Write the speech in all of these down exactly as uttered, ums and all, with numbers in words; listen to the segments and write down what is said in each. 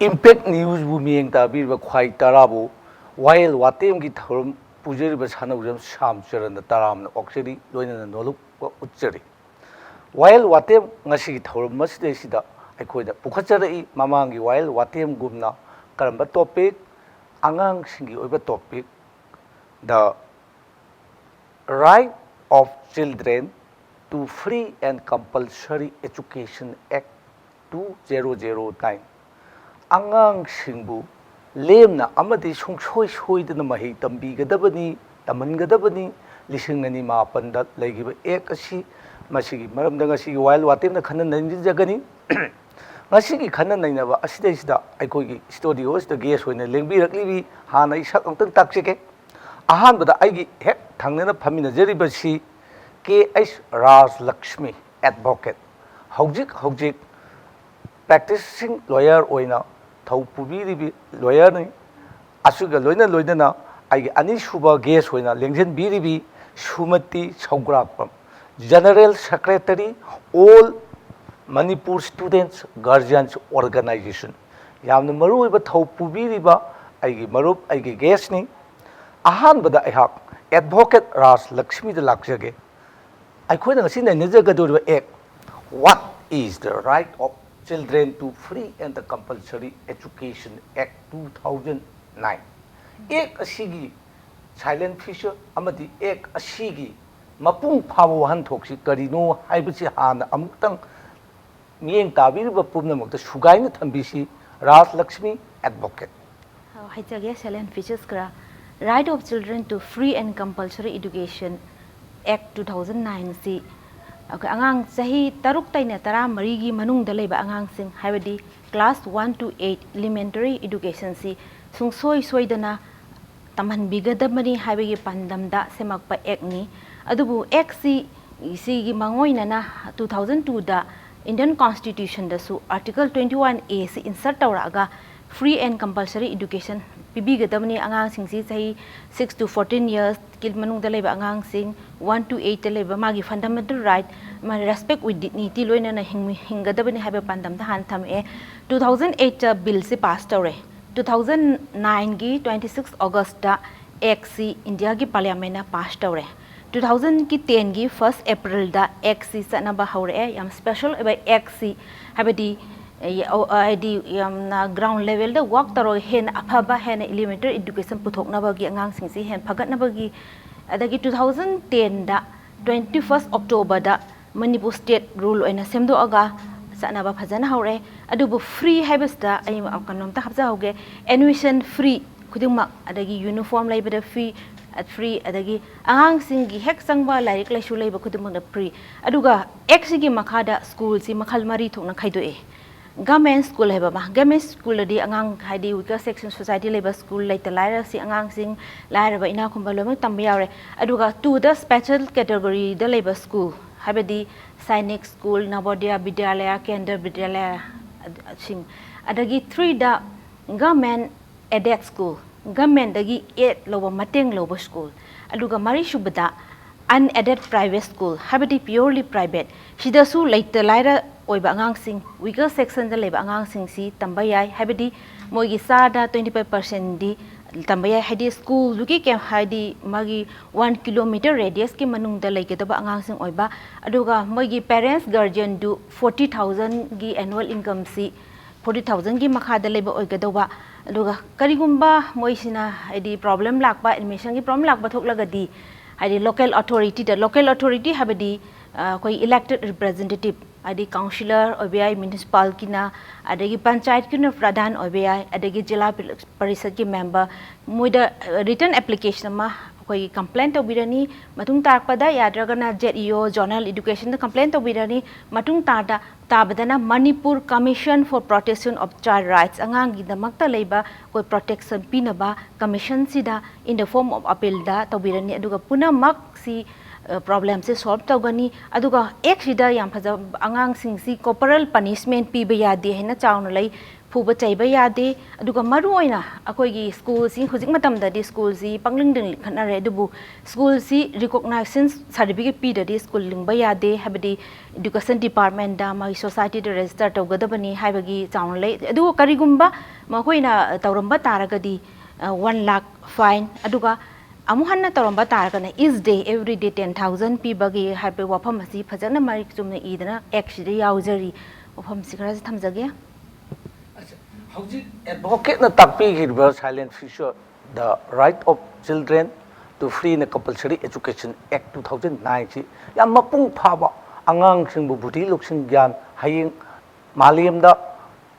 Impact Newsꯕꯨ ꯃꯤꯠꯌꯦꯡ ꯇꯥꯕꯤꯔꯤꯕ ꯈ꯭ꯋꯥꯏ ꯇꯔꯥꯕꯨ ꯋꯥꯌꯦꯜ ꯋꯥꯇꯦꯝꯒꯤ ꯊꯧꯔꯝ ꯄꯨꯖꯔꯤꯕ ꯁꯥꯟꯅꯧꯖꯝ ꯁ꯭ꯌꯥꯝꯆꯔꯟꯅ ꯇꯔꯥꯝꯅ ꯑꯣꯛꯆꯔꯤ, ꯂꯣꯏꯅꯅ ꯅꯣꯂꯨꯛꯄ ꯎꯠꯆꯔꯤ꯫ ꯋꯥꯌꯦꯜ ꯋꯥꯇꯦꯝ ꯉꯁꯤꯒꯤ ꯊꯧꯔꯝ ꯑꯁꯤꯗꯩꯁꯤꯗ ꯑꯩꯈꯣꯏꯗ ꯄꯨꯈꯠꯆꯔꯛꯏ꯫ ꯃꯃꯥꯡꯒꯤ ꯋꯥꯌꯦꯜ ꯋꯥꯇꯦꯝꯒꯨꯝꯅ ꯀꯔꯝꯕ topic? ꯑꯉꯥꯡꯁꯤꯡꯒꯤ ꯑꯣꯏꯕ topic, the Right of Children to Free and Compulsory Education Act two thousand nine. ꯑꯉꯥꯡꯁꯤꯡꯕꯨ ꯂꯦꯝꯅ ꯑꯃꯗꯤ ꯁꯨꯡꯁꯣꯏ ꯁꯣꯏꯗꯅ ꯃꯍꯩ ꯇꯝꯕꯤꯒꯗꯕꯅꯤ, ꯇꯝꯍꯟꯒꯗꯕꯅꯤ꯫ ꯂꯤꯁꯤꯡ ꯑꯅꯤ ꯃꯥꯄꯟꯗ ꯂꯩꯈꯤꯕ act ꯑꯁꯤ, ꯃꯁꯤꯒꯤ ꯃꯔꯝꯗ ꯉꯁꯤꯒꯤ ꯋꯥꯌꯦꯜ ꯋꯥꯇꯦꯝꯅ ꯈꯟꯅ ꯅꯩꯅꯖꯒꯅꯤ꯫ ꯉꯁꯤꯒꯤ ꯈꯟꯅ ꯅꯩꯅꯕ ꯑꯁꯤꯗꯩꯁꯤꯗ ꯑꯩꯈꯣꯏꯒꯤ studio ꯑꯁꯤꯗ guest ꯑꯣꯏꯅ ꯂꯦꯡꯕꯤꯔꯛꯂꯤꯕꯤ, ꯍꯥꯟꯅ ꯑꯩ ꯁꯛ ꯑꯃꯨꯛꯇꯪ ꯇꯥꯛꯆꯒꯦ꯫ ꯑꯍꯥꯟꯕꯗ ꯑꯩꯒꯤ ꯍꯦꯛ ꯊꯪꯅꯅ ꯐꯝꯃꯤꯟꯅꯖꯔꯤꯕꯁꯤ ꯀꯦ ꯑꯩꯆ ꯔꯥꯖꯂꯛꯁꯃꯤ, advocate, ꯍꯧꯖꯤꯛ ꯍꯧꯖꯤꯛ practicing lawyer ꯑꯣꯏꯅ ꯊꯧ ꯄꯨꯕꯤꯔꯤꯕꯤ lawyerꯅꯤ꯫ ꯑꯁꯤꯒ ꯂꯣꯏꯅ ꯂꯣꯏꯅꯅ ꯑꯩꯒꯤ ꯑꯅꯤꯁꯨꯕ guest ꯑꯣꯏꯅ ꯂꯦꯡꯁꯤꯟꯕꯤꯔꯤꯕꯤ ꯁꯨꯃꯇꯤ ꯁꯧꯒ꯭ꯔꯥꯛꯄꯝ, General Secretary, All Manipur Students Guardians Organization꯫ ꯌꯥꯝꯅ ꯃꯔꯨꯑꯣꯏꯕ ꯊꯧ ꯄꯨꯕꯤꯔꯤꯕ ꯑꯩꯒꯤ ꯃꯔꯨꯞ, ꯑꯩꯒꯤ guestꯅꯤ꯫ ꯑꯍꯥꯟꯕꯗ ꯑꯩꯍꯥꯛ advocate ꯔꯥꯖ ꯂꯛꯁꯃꯤꯗ ꯂꯥꯛꯆꯒꯦ꯫ ꯑꯩꯈꯣꯏꯅ ꯉꯁꯤ ꯅꯩꯅꯖꯒꯗꯧꯔꯤꯕ act, What is the Right of Children to Free and the Compulsory Education Act two thousand nine꯫ Act ꯑꯁꯤꯒꯤ silent feature ꯑꯃꯗꯤ act ꯑꯁꯤꯒꯤ ꯃꯄꯨꯡ ꯐꯥꯕ ꯋꯥꯍꯟꯊꯣꯛꯁꯤ ꯀꯔꯤꯅꯣ ꯍꯥꯏꯕꯁꯤ ꯍꯥꯟꯅ ꯑꯃꯨꯛꯇꯪ ꯃꯤꯠꯌꯦꯡ ꯇꯥꯕꯤꯔꯤꯕ ꯄꯨꯝꯅꯃꯛꯇ ꯁꯨꯒꯥꯏꯅ ꯊꯝꯕꯤꯁꯤ꯫ ꯔꯥꯖ ꯂꯛꯁꯃꯤ, advocate꯫ ꯑ, ꯍꯥꯏꯖꯒꯦ, silent features ꯈꯔ꯫ Right of Children to Free and Compulsory Education Act two thousand nine ꯁꯤ ꯑꯩꯈꯣꯏ ꯑꯉꯥꯡ ꯆꯍꯤ ꯇꯔꯨꯛꯇꯩꯅ ꯇꯔꯥꯃꯔꯤꯒꯤ ꯃꯅꯨꯡꯗ ꯂꯩꯕ ꯑꯉꯥꯡꯁꯤꯡ, ꯍꯥꯏꯕꯗꯤ class one to eight elementary educationꯁꯤ ꯁꯨꯡꯁꯣꯏ ꯁꯣꯏꯗꯅ ꯇꯝꯍꯟꯕꯤꯒꯗꯕꯅꯤ ꯍꯥꯏꯕꯒꯤ ꯄꯥꯟꯗꯝꯗ ꯁꯦꯝꯃꯛꯄ actꯅꯤ꯫ ꯑꯗꯨꯕꯨ actꯁꯤ, ꯁꯤꯒꯤ ꯃꯥꯡꯑꯣꯏꯅꯅ two thousand twoꯗ Indian Constitutionꯗꯁꯨ Article twenty one A ꯁꯤ insert ꯇꯧꯔꯛꯑꯒ free and compulsory education ꯄꯤꯕꯤꯒꯗꯕꯅꯤ꯫ ꯑꯉꯥꯡꯁꯤꯡꯁꯤ ꯆꯍꯤ six to fourteen years, ꯀꯤ ꯃꯅꯨꯡꯗ ꯂꯩꯕ ꯑꯉꯥꯡꯁꯤꯡ, one to eight ꯇ ꯂꯩꯕ ꯃꯥꯒꯤ fundamental right, ꯃꯥ respect with dignity ꯂꯣꯏꯅꯅ ꯍꯤꯡ-, ꯍꯤꯡꯒꯗꯕꯅꯤ ꯍꯥꯏꯕ ꯄꯥꯟꯗꯝꯗ ꯍꯥꯟꯅ ꯊꯝꯃꯛꯑꯦ꯫ Two thousand eight ꯇ ꯕꯤꯜꯁꯤ ꯄꯥꯁ ꯇꯧꯔꯦ꯫ Two thousand nine ꯒꯤ twenty six August ꯇ ꯑꯦꯛꯁꯤ ꯏꯟꯗꯤꯌꯥꯒꯤ ꯄꯥꯔꯂꯤꯌꯥꯃꯦꯟꯅ ꯄꯥꯁ ꯇꯧꯔꯦ꯫ Two thousand ꯀꯤ ten ꯒꯤ first April ꯗ ꯑꯦꯛꯁꯤ ꯆꯠꯅꯕ ꯍꯧꯔꯛꯑꯦ꯫ ꯌꯥꯝ special ꯑꯣꯏꯕ ꯑꯦꯛꯁꯤ, ꯍꯥꯏꯕꯗꯤ, ꯑꯦ, ꯑꯧ, ꯑ, ꯍꯥꯏꯗꯤ ꯌꯥꯝꯅ ground level ꯗ work ꯇꯧꯔꯒ ꯍꯦꯟꯅ ꯑꯐꯕ, ꯍꯦꯟꯅ elementary education ꯄꯨꯊꯣꯛꯅꯕꯒꯤ, ꯑꯉꯥꯡꯁꯤꯡꯁꯤ ꯍꯦꯟꯅ ꯐꯒꯠꯅꯕꯒꯤ꯫ ꯑꯗꯒꯤ two thousand ten ꯗ twenty first October ꯗ ꯃꯅꯤꯄꯨꯔ state rule ꯑꯣꯏꯅ ꯁꯦꯝꯗꯣꯛꯑꯒ ꯆꯠꯅꯕ ꯐꯖꯅ ꯍꯧꯔꯛꯑꯦ꯫ ꯑꯗꯨꯕꯨ free ꯍꯥꯏꯕꯁꯤꯗ ꯑꯩ ꯀꯩꯅꯣꯝꯇ ꯍꯥꯞꯆꯍꯧꯒꯦ꯫ Admission free ꯈꯨꯗꯤꯡꯃꯛ, ꯑꯗꯒꯤ uniform ꯂꯩꯕꯗ free, free, ꯑꯗꯒꯤ ꯑꯉꯥꯡꯁꯤꯡꯒꯤ ꯍꯦꯛ ꯆꯪꯕ ꯂꯥꯏꯔꯤꯛ ꯂꯥꯏꯁꯨ ꯂꯩꯕ ꯈꯨꯗꯤꯡꯃꯛꯇ free꯫ ꯑꯗꯨꯒ ꯑꯦꯛꯁꯤꯒꯤ ꯃꯈꯥꯗ ꯁ꯭ꯀꯨꯜꯁꯤ ꯃꯈꯜ ꯃꯔꯤ ꯊꯣꯛꯅ ꯈꯥꯏꯗꯣꯛꯑꯦ꯫ Government school ꯍꯥꯏꯕ ꯑꯃ, government school ꯗꯗꯤ ꯑꯉꯥꯡ, ꯍꯥꯏꯗꯤ weaker section society ꯂꯩꯕ ꯁ꯭ꯀꯨꯜ, ꯂꯩꯇ ꯂꯥꯏꯔꯁꯤ ꯑꯉꯥꯡꯁꯤꯡ, ꯂꯥꯏꯔꯕ ꯏꯅꯥꯛ ꯈꯨꯟꯕ ꯂꯣꯏꯅꯃꯛ ꯇꯝꯕ ꯌꯥꯎꯔꯦ꯫ ꯑꯗꯨꯒ two ꯗ special category ꯗ ꯂꯩꯕ ꯁ꯭ꯀꯨꯜ, ꯍꯥꯏꯕꯗꯤ ꯁꯥꯏꯅꯤꯛ ꯁ꯭ꯀꯨꯜ, ꯅꯕꯣꯗꯤꯌꯥ ꯕꯤꯗ꯭ꯌꯥꯂꯌꯥ, ꯀꯦꯟꯗ꯭ꯔ ꯕꯤꯗ꯭ꯌꯥꯂꯌꯥ, ꯑꯗ-, ꯁꯤꯡ, ꯑꯗꯒꯤ three ꯗ government aided school, government ꯗꯒꯤ aid ꯂꯧꯕ, ꯃꯇꯦꯡ ꯂꯧꯕ ꯁ꯭ꯀꯨꯜ, ꯑꯗꯨꯒ ꯃꯔꯤꯁꯨꯕꯗ unaided private school, ꯍꯥꯏꯕꯗꯤ purely private, ꯁꯤꯗꯁꯨ ꯂꯩꯇ ꯂꯥꯏꯔ ꯑꯣꯏꯕ ꯑꯉꯥꯡꯁꯤꯡ, weaker section ꯗ ꯂꯩꯕ ꯑꯉꯥꯡꯁꯤꯡꯁꯤ ꯇꯝꯕ ꯌꯥꯏ, ꯍꯥꯏꯕꯗꯤ ꯃꯣꯏꯒꯤ ꯆꯥꯗ twenty five percent ꯗꯤ ꯇꯝꯕ ꯌꯥꯏ, ꯍꯥꯏꯗꯤ ꯁ꯭ꯀꯨꯜꯗꯨꯒꯤ ꯀꯩ-, ꯍꯥꯏꯗꯤ ꯃꯥꯒꯤ one kilometre radius ꯀꯤ ꯃꯅꯨꯡꯗ ꯂꯩꯒꯗꯕ ꯑꯉꯥꯡꯁꯤꯡ ꯑꯣꯏꯕ, ꯑꯗꯨꯒ ꯃꯣꯏꯒꯤ parents guardian ꯗꯨ forty thousand ꯒꯤ annual income ꯁꯤ forty thousand ꯒꯤ ꯃꯈꯥꯗ ꯂꯩꯕ ꯑꯣꯏꯒꯗꯧꯕ꯫ ꯑꯗꯨꯒ ꯀꯔꯤꯒꯨꯝꯕ ꯃꯣꯏꯁꯤꯅ ꯍꯥꯏꯗꯤ problem ꯂꯥꯛꯄ, admission ꯒꯤ problem ꯂꯥꯛꯄ ꯊꯣꯛꯂꯒꯗꯤ, ꯍꯥꯏꯗꯤ local authority ꯗ, local authority ꯍꯥꯏꯕꯗꯤ, ꯑ, ꯑꯩꯈꯣꯏ elected representative, ꯍꯥꯏꯗꯤ councillor ꯑꯣꯏꯕ ꯌꯥꯏ, municipal ꯀꯤꯅ, ꯑꯗꯒꯤ ꯄꯟꯆꯥꯌꯠꯀꯤ ꯑꯣꯏꯅ ꯄ꯭ꯔꯙꯥꯟ ꯑꯣꯏꯕ ꯌꯥꯏ, ꯑꯗꯒꯤ ꯖꯤꯂꯥ ꯄꯔꯤꯁꯠꯀꯤ member, ꯃꯣꯏꯗ, ꯑ, written application ꯑꯃ ꯑꯩꯈꯣꯏꯒꯤ complain ꯇꯧꯕꯤꯔꯅꯤ꯫ ꯃꯇꯨꯡ ꯇꯥꯔꯛꯄꯗ ꯌꯥꯗ꯭ꯔꯒꯅ Z E O, zonal education ꯗ complain ꯇꯧꯕꯤꯔꯅꯤ꯫ ꯃꯇꯨꯡ ꯇꯥꯗ ꯇꯥꯕꯗꯅ Manipur Commission for Protection of Child Rights, ꯑꯉꯥꯡꯒꯤꯗꯃꯛꯇ ꯂꯩꯕ ꯑꯩꯈꯣꯏ protection ꯄꯤꯅꯕ commission ꯁꯤꯗ in the form of appeal ꯗ ꯇꯧꯕꯤꯔꯅꯤ꯫ ꯑꯗꯨꯒ ꯄꯨꯝꯅꯃꯛꯁꯤ, ꯑ, problem ꯁꯦ solve ꯇꯧꯒꯅꯤ꯫ ꯑꯗꯨꯒ ꯑꯦꯛꯁꯤꯗ ꯌꯥꯝ ꯐꯖꯕ, ꯑꯉꯥꯡꯁꯤꯡꯁꯤ corporal punishment ꯄꯤꯕ ꯌꯥꯗꯦ ꯍꯥꯏꯅ ꯆꯥꯎꯅ ꯂꯩ꯫ ꯐꯨꯕ ꯆꯩꯕ ꯌꯥꯗꯦ꯫ ꯑꯗꯨꯒ ꯃꯔꯨꯑꯣꯏꯅ ꯑꯩꯈꯣꯏꯒꯤ ꯁ꯭ꯀꯨꯜꯁꯤ ꯍꯧꯖꯤꯛ ꯃꯇꯝꯗꯗꯤ ꯁ꯭ꯀꯨꯜꯁꯤ ꯄꯪꯂꯤꯡꯗ ꯂꯤꯡꯈꯠꯅꯔꯦ, ꯑꯗꯨꯕꯨ ꯁ꯭ꯀꯨꯜꯁꯤ ꯔꯤꯀꯣꯛꯅꯥꯏꯖꯦꯁꯟ ꯁꯥꯔꯇꯤꯐꯤꯀꯦꯠ ꯄꯤꯗ꯭ꯔꯗꯤ ꯁ꯭ꯀꯨꯜ ꯂꯤꯡꯕ ꯌꯥꯗꯦ, ꯍꯥꯏꯕꯗꯤ ꯏꯗꯨꯀꯦꯁꯟ ꯗꯤꯄꯥꯔꯠꯃꯦꯟꯗ ꯃꯥꯒꯤ ꯁꯣꯁꯥꯏꯇꯤꯗ ꯔꯦꯖꯤꯁꯇꯔ ꯇꯧꯒꯗꯕꯅꯤ ꯍꯥꯏꯕꯒꯤ ꯆꯥꯎꯅ ꯂꯩ꯫ ꯑꯗꯨꯒ ꯀꯔꯤꯒꯨꯝꯕ ꯃꯈꯣꯏꯅ ꯇꯧꯔꯝꯕ ꯇꯥꯔꯒꯗꯤ ꯋꯥꯟ ꯂꯥꯛ ꯐꯥꯏꯟ, ꯑꯗꯨꯒ ꯑꯃꯨꯛ ꯍꯟꯅ ꯇꯧꯔꯝꯕ ꯇꯥꯔꯒꯅ each day, every day ten thousand ꯄꯤꯕꯒꯤ ꯍꯥꯏꯕ ꯋꯥꯐꯝ ꯑꯁꯤ ꯐꯖꯅ ꯃꯔꯤꯛ ꯆꯨꯝꯅ ꯏꯗꯅ ꯑꯦꯛꯁꯤꯗ ꯌꯥꯎꯖꯔꯤ꯫ ꯋꯥꯐꯝꯁꯤ ꯈꯔꯁꯤ ꯊꯝꯖꯒꯦ꯫ ꯍꯧꯖꯤꯛ ꯑꯦꯗꯚꯣꯀꯦꯠꯅ ꯇꯥꯛꯄꯤꯈꯤꯕ Silent Future, The Right of Children to Free and Compulsory Education Act two thousand nine ꯁꯤ ꯌꯥꯝ ꯃꯄꯨꯡ ꯐꯥꯕ, ꯑꯉꯥꯡꯁꯤꯡꯕꯨ ꯕꯨꯙꯤ ꯂꯧꯁꯤꯡ ꯒ꯭ꯌꯥꯟ, ꯍꯌꯦꯡ ꯃꯥꯂꯦꯝꯗ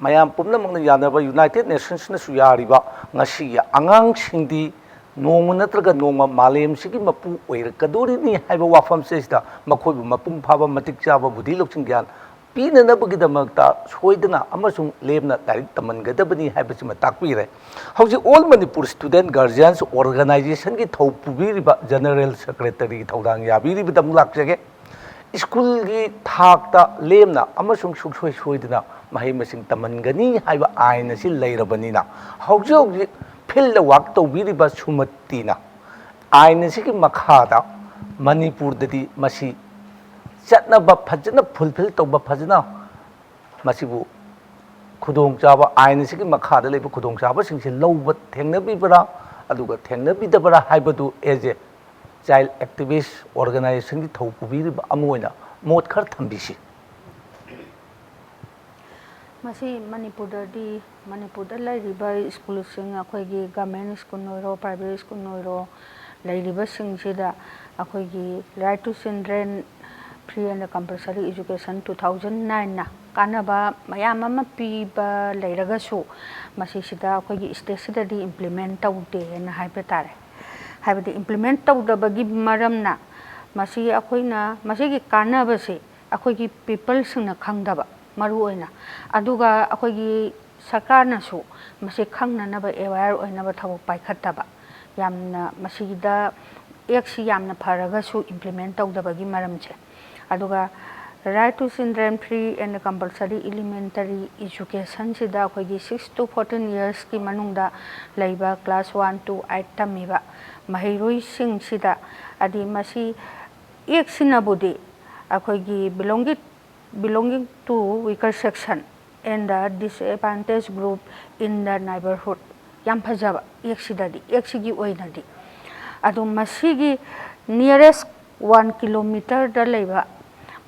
ꯃꯌꯥꯝ ꯄꯨꯝꯅꯃꯛꯅ ꯌꯥꯅꯕ United Nationsꯅꯁꯨ ꯌꯥꯔꯤꯕ ꯉꯁꯤꯒꯤ ꯑꯉꯥꯡꯁꯤꯡꯗꯤ ꯅꯣꯡꯃ ꯅꯠꯇ꯭ꯔꯒ ꯅꯣꯡꯃ ꯃꯥꯂꯦꯝꯁꯤꯒꯤ ꯃꯄꯨ ꯑꯣꯏꯔꯛꯀꯗꯣꯔꯤꯅꯤ ꯍꯥꯏꯕ ꯋꯥꯐꯝꯁꯦ ꯁꯤꯗ ꯃꯈꯣꯏꯕꯨ ꯃꯄꯨꯡ ꯐꯥꯕ, ꯃꯇꯤꯛ ꯆꯥꯕ ꯕꯨꯙꯤ ꯂꯧꯁꯤꯡ ꯒ꯭ꯌꯥꯟ ꯄꯤꯅꯅꯕꯒꯤꯗꯃꯛꯇ ꯁꯣꯏꯗꯅ ꯑꯃꯁꯨꯡ ꯂꯦꯝꯅ ꯂꯥꯏꯔꯤꯛ ꯇꯝꯍꯟꯒꯗꯕꯅꯤ ꯍꯥꯏꯕꯁꯤꯃ ꯇꯥꯛꯄꯤꯔꯦ꯫ ꯍꯧꯖꯤꯛ All Manipur Student Guardians Organizationꯒꯤ ꯊꯧ ꯄꯨꯕꯤꯔꯤꯕ General Secretaryꯒꯤ ꯊꯧꯗꯥꯡ ꯌꯥꯕꯤꯔꯤꯕꯗ ꯑꯃꯨꯛ ꯂꯥꯛꯆꯒꯦ꯫ ꯁ꯭ꯀꯨꯜꯒꯤ ꯊꯥꯛꯇ ꯂꯦꯝꯅ ꯑꯃꯁꯨꯡ ꯁꯨꯡꯁꯣꯏ ꯁꯣꯏꯗꯅ ꯃꯍꯩ ꯃꯁꯤꯡ ꯇꯝꯍꯟꯒꯅꯤ ꯍꯥꯏꯕ ꯑꯥꯏꯟ ꯑꯁꯤ ꯂꯩꯔꯕꯅꯤꯅ, ꯍꯧꯖꯤꯛ ꯍꯧꯖꯤꯛ ꯐꯤꯜꯗ ꯋꯥꯛ ꯇꯧꯕꯤꯔꯤꯕ ꯁꯨꯃꯇꯤꯅ ꯑꯥꯏꯟ ꯑꯁꯤꯒꯤ ꯃꯈꯥꯗ ꯃꯅꯤꯄꯨꯔꯗꯗꯤ ꯃꯁꯤ ꯆꯠꯅꯕ, ꯐꯖꯅ ꯐꯨꯜꯐꯤꯜ ꯇꯧꯕ, ꯐꯖꯅ ꯃꯁꯤꯕꯨ ꯈꯨꯗꯣꯡꯆꯥꯕ, ꯑꯥꯏꯟ ꯑꯁꯤꯒꯤ ꯃꯈꯥꯗ ꯂꯩꯕ ꯈꯨꯗꯣꯡꯆꯥꯕꯁꯤꯡꯁꯤ ꯂꯧꯕ ꯊꯦꯡꯅꯕꯤꯕ꯭ꯔꯥ, ꯑꯗꯨꯒ ꯊꯦꯡꯅꯕꯤꯗꯕ꯭ꯔꯥ ꯍꯥꯏꯕꯗꯨ as a child activist organizationꯒꯤ ꯊꯧ ꯄꯨꯕꯤꯔꯤꯕ ꯑꯃ ꯑꯣꯏꯅ ꯃꯣꯠ ꯈꯔ ꯊꯝꯕꯤꯁꯤ꯫ ꯃꯁꯤ ꯃꯅꯤꯄꯨꯔꯗꯗꯤ, ꯃꯅꯤꯄꯨꯔꯗ ꯂꯩꯔꯤꯕ ꯁ꯭ꯀꯨꯜꯁꯤꯡ, ꯑꯩꯈꯣꯏꯒꯤ ꯒꯚꯔꯟꯃꯦꯟ ꯁ꯭ꯀꯨꯜ ꯑꯣꯏꯔꯣ, ꯄ꯭ꯔꯥꯏꯚꯦꯠ ꯁ꯭ꯀꯨꯜ ꯑꯣꯏꯔꯣ, ꯂꯩꯔꯤꯕꯁꯤꯡꯁꯤꯗ ꯑꯩꯈꯣꯏꯒꯤ Right to Children Free and Compulsory Education two thousand nineꯅ ꯀꯥꯟꯅꯕ ꯃꯌꯥꯝ ꯑꯃ ꯄꯤꯕ ꯂꯩꯔꯒꯁꯨ, ꯃꯁꯤꯁꯤꯗ ꯑꯩꯈꯣꯏꯒꯤ ꯁ꯭ꯇꯦꯠꯁꯤꯗꯗꯤ ꯏꯝꯄ꯭ꯂꯤꯃꯦꯟ ꯇꯧꯗꯦꯅ ꯍꯥꯏꯕ ꯇꯥꯔꯦ꯫ ꯍꯥꯏꯕꯗꯤ ꯏꯝꯄ꯭ꯂꯤꯃꯦꯟ ꯇꯧꯗꯕꯒꯤ ꯃꯔꯝꯅ ꯃꯁꯤ ꯑꯩꯈꯣꯏꯅ, ꯃꯁꯤꯒꯤ ꯀꯥꯟꯅꯕꯁꯤ ꯑꯩꯈꯣꯏꯒꯤ ꯄꯤꯄꯜꯁꯤꯡꯅ ꯈꯪꯗꯕ ꯃꯔꯨ ꯑꯣꯏꯅ, ꯑꯗꯨꯒ ꯑꯩꯈꯣꯏꯒꯤ ꯁꯔꯀꯥꯔꯅꯁꯨ ꯃꯁꯤ ꯈꯪꯅꯅꯕ ꯑꯦꯋꯦꯌꯔ ꯑꯣꯏꯅꯕ ꯊꯕꯛ ꯄꯥꯏꯈꯠꯇꯕ, ꯌꯥꯝꯅ ꯃꯁꯤꯗ ꯑꯦꯛꯁꯤ ꯌꯥꯝꯅ ꯐꯔꯒꯁꯨ ꯏꯝꯄ꯭ꯂꯤꯃꯦꯟ ꯇꯧꯗꯕꯒꯤ ꯃꯔꯝꯁꯦ꯫ ꯑꯗꯨꯒ Right to Children Free and Compulsory Elementary Education ꯁꯤꯗ ꯑꯩꯈꯣꯏꯒꯤ six to fourteen years ꯀꯤ ꯃꯅꯨꯡꯗ ꯂꯩꯕ class one to eight ꯇꯝꯃꯤꯕ ꯃꯍꯩꯔꯣꯏꯁꯤꯡꯁꯤꯗ, ꯍꯥꯏꯗꯤ ꯃꯁꯤ Act ꯁꯤꯅꯕꯨꯗꯤ ꯑꯩꯈꯣꯏꯒꯤ belonging, belonging to weaker section and the disadvantaged group in the neighborhood, ꯌꯥꯝ ꯐꯖꯕ Act ꯁꯤꯗꯗꯤ, Act ꯁꯤꯒꯤ ꯑꯣꯏꯅꯗꯤ꯫ ꯑꯗꯣ ꯃꯁꯤꯒꯤ nearest one kilometer ꯗ ꯂꯩꯕ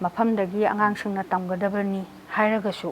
ꯃꯐꯝꯗꯒꯤ ꯑꯉꯥꯡꯁꯤꯡꯅ ꯇꯝꯒꯗꯕꯅꯤ ꯍꯥꯏꯔꯒꯁꯨ,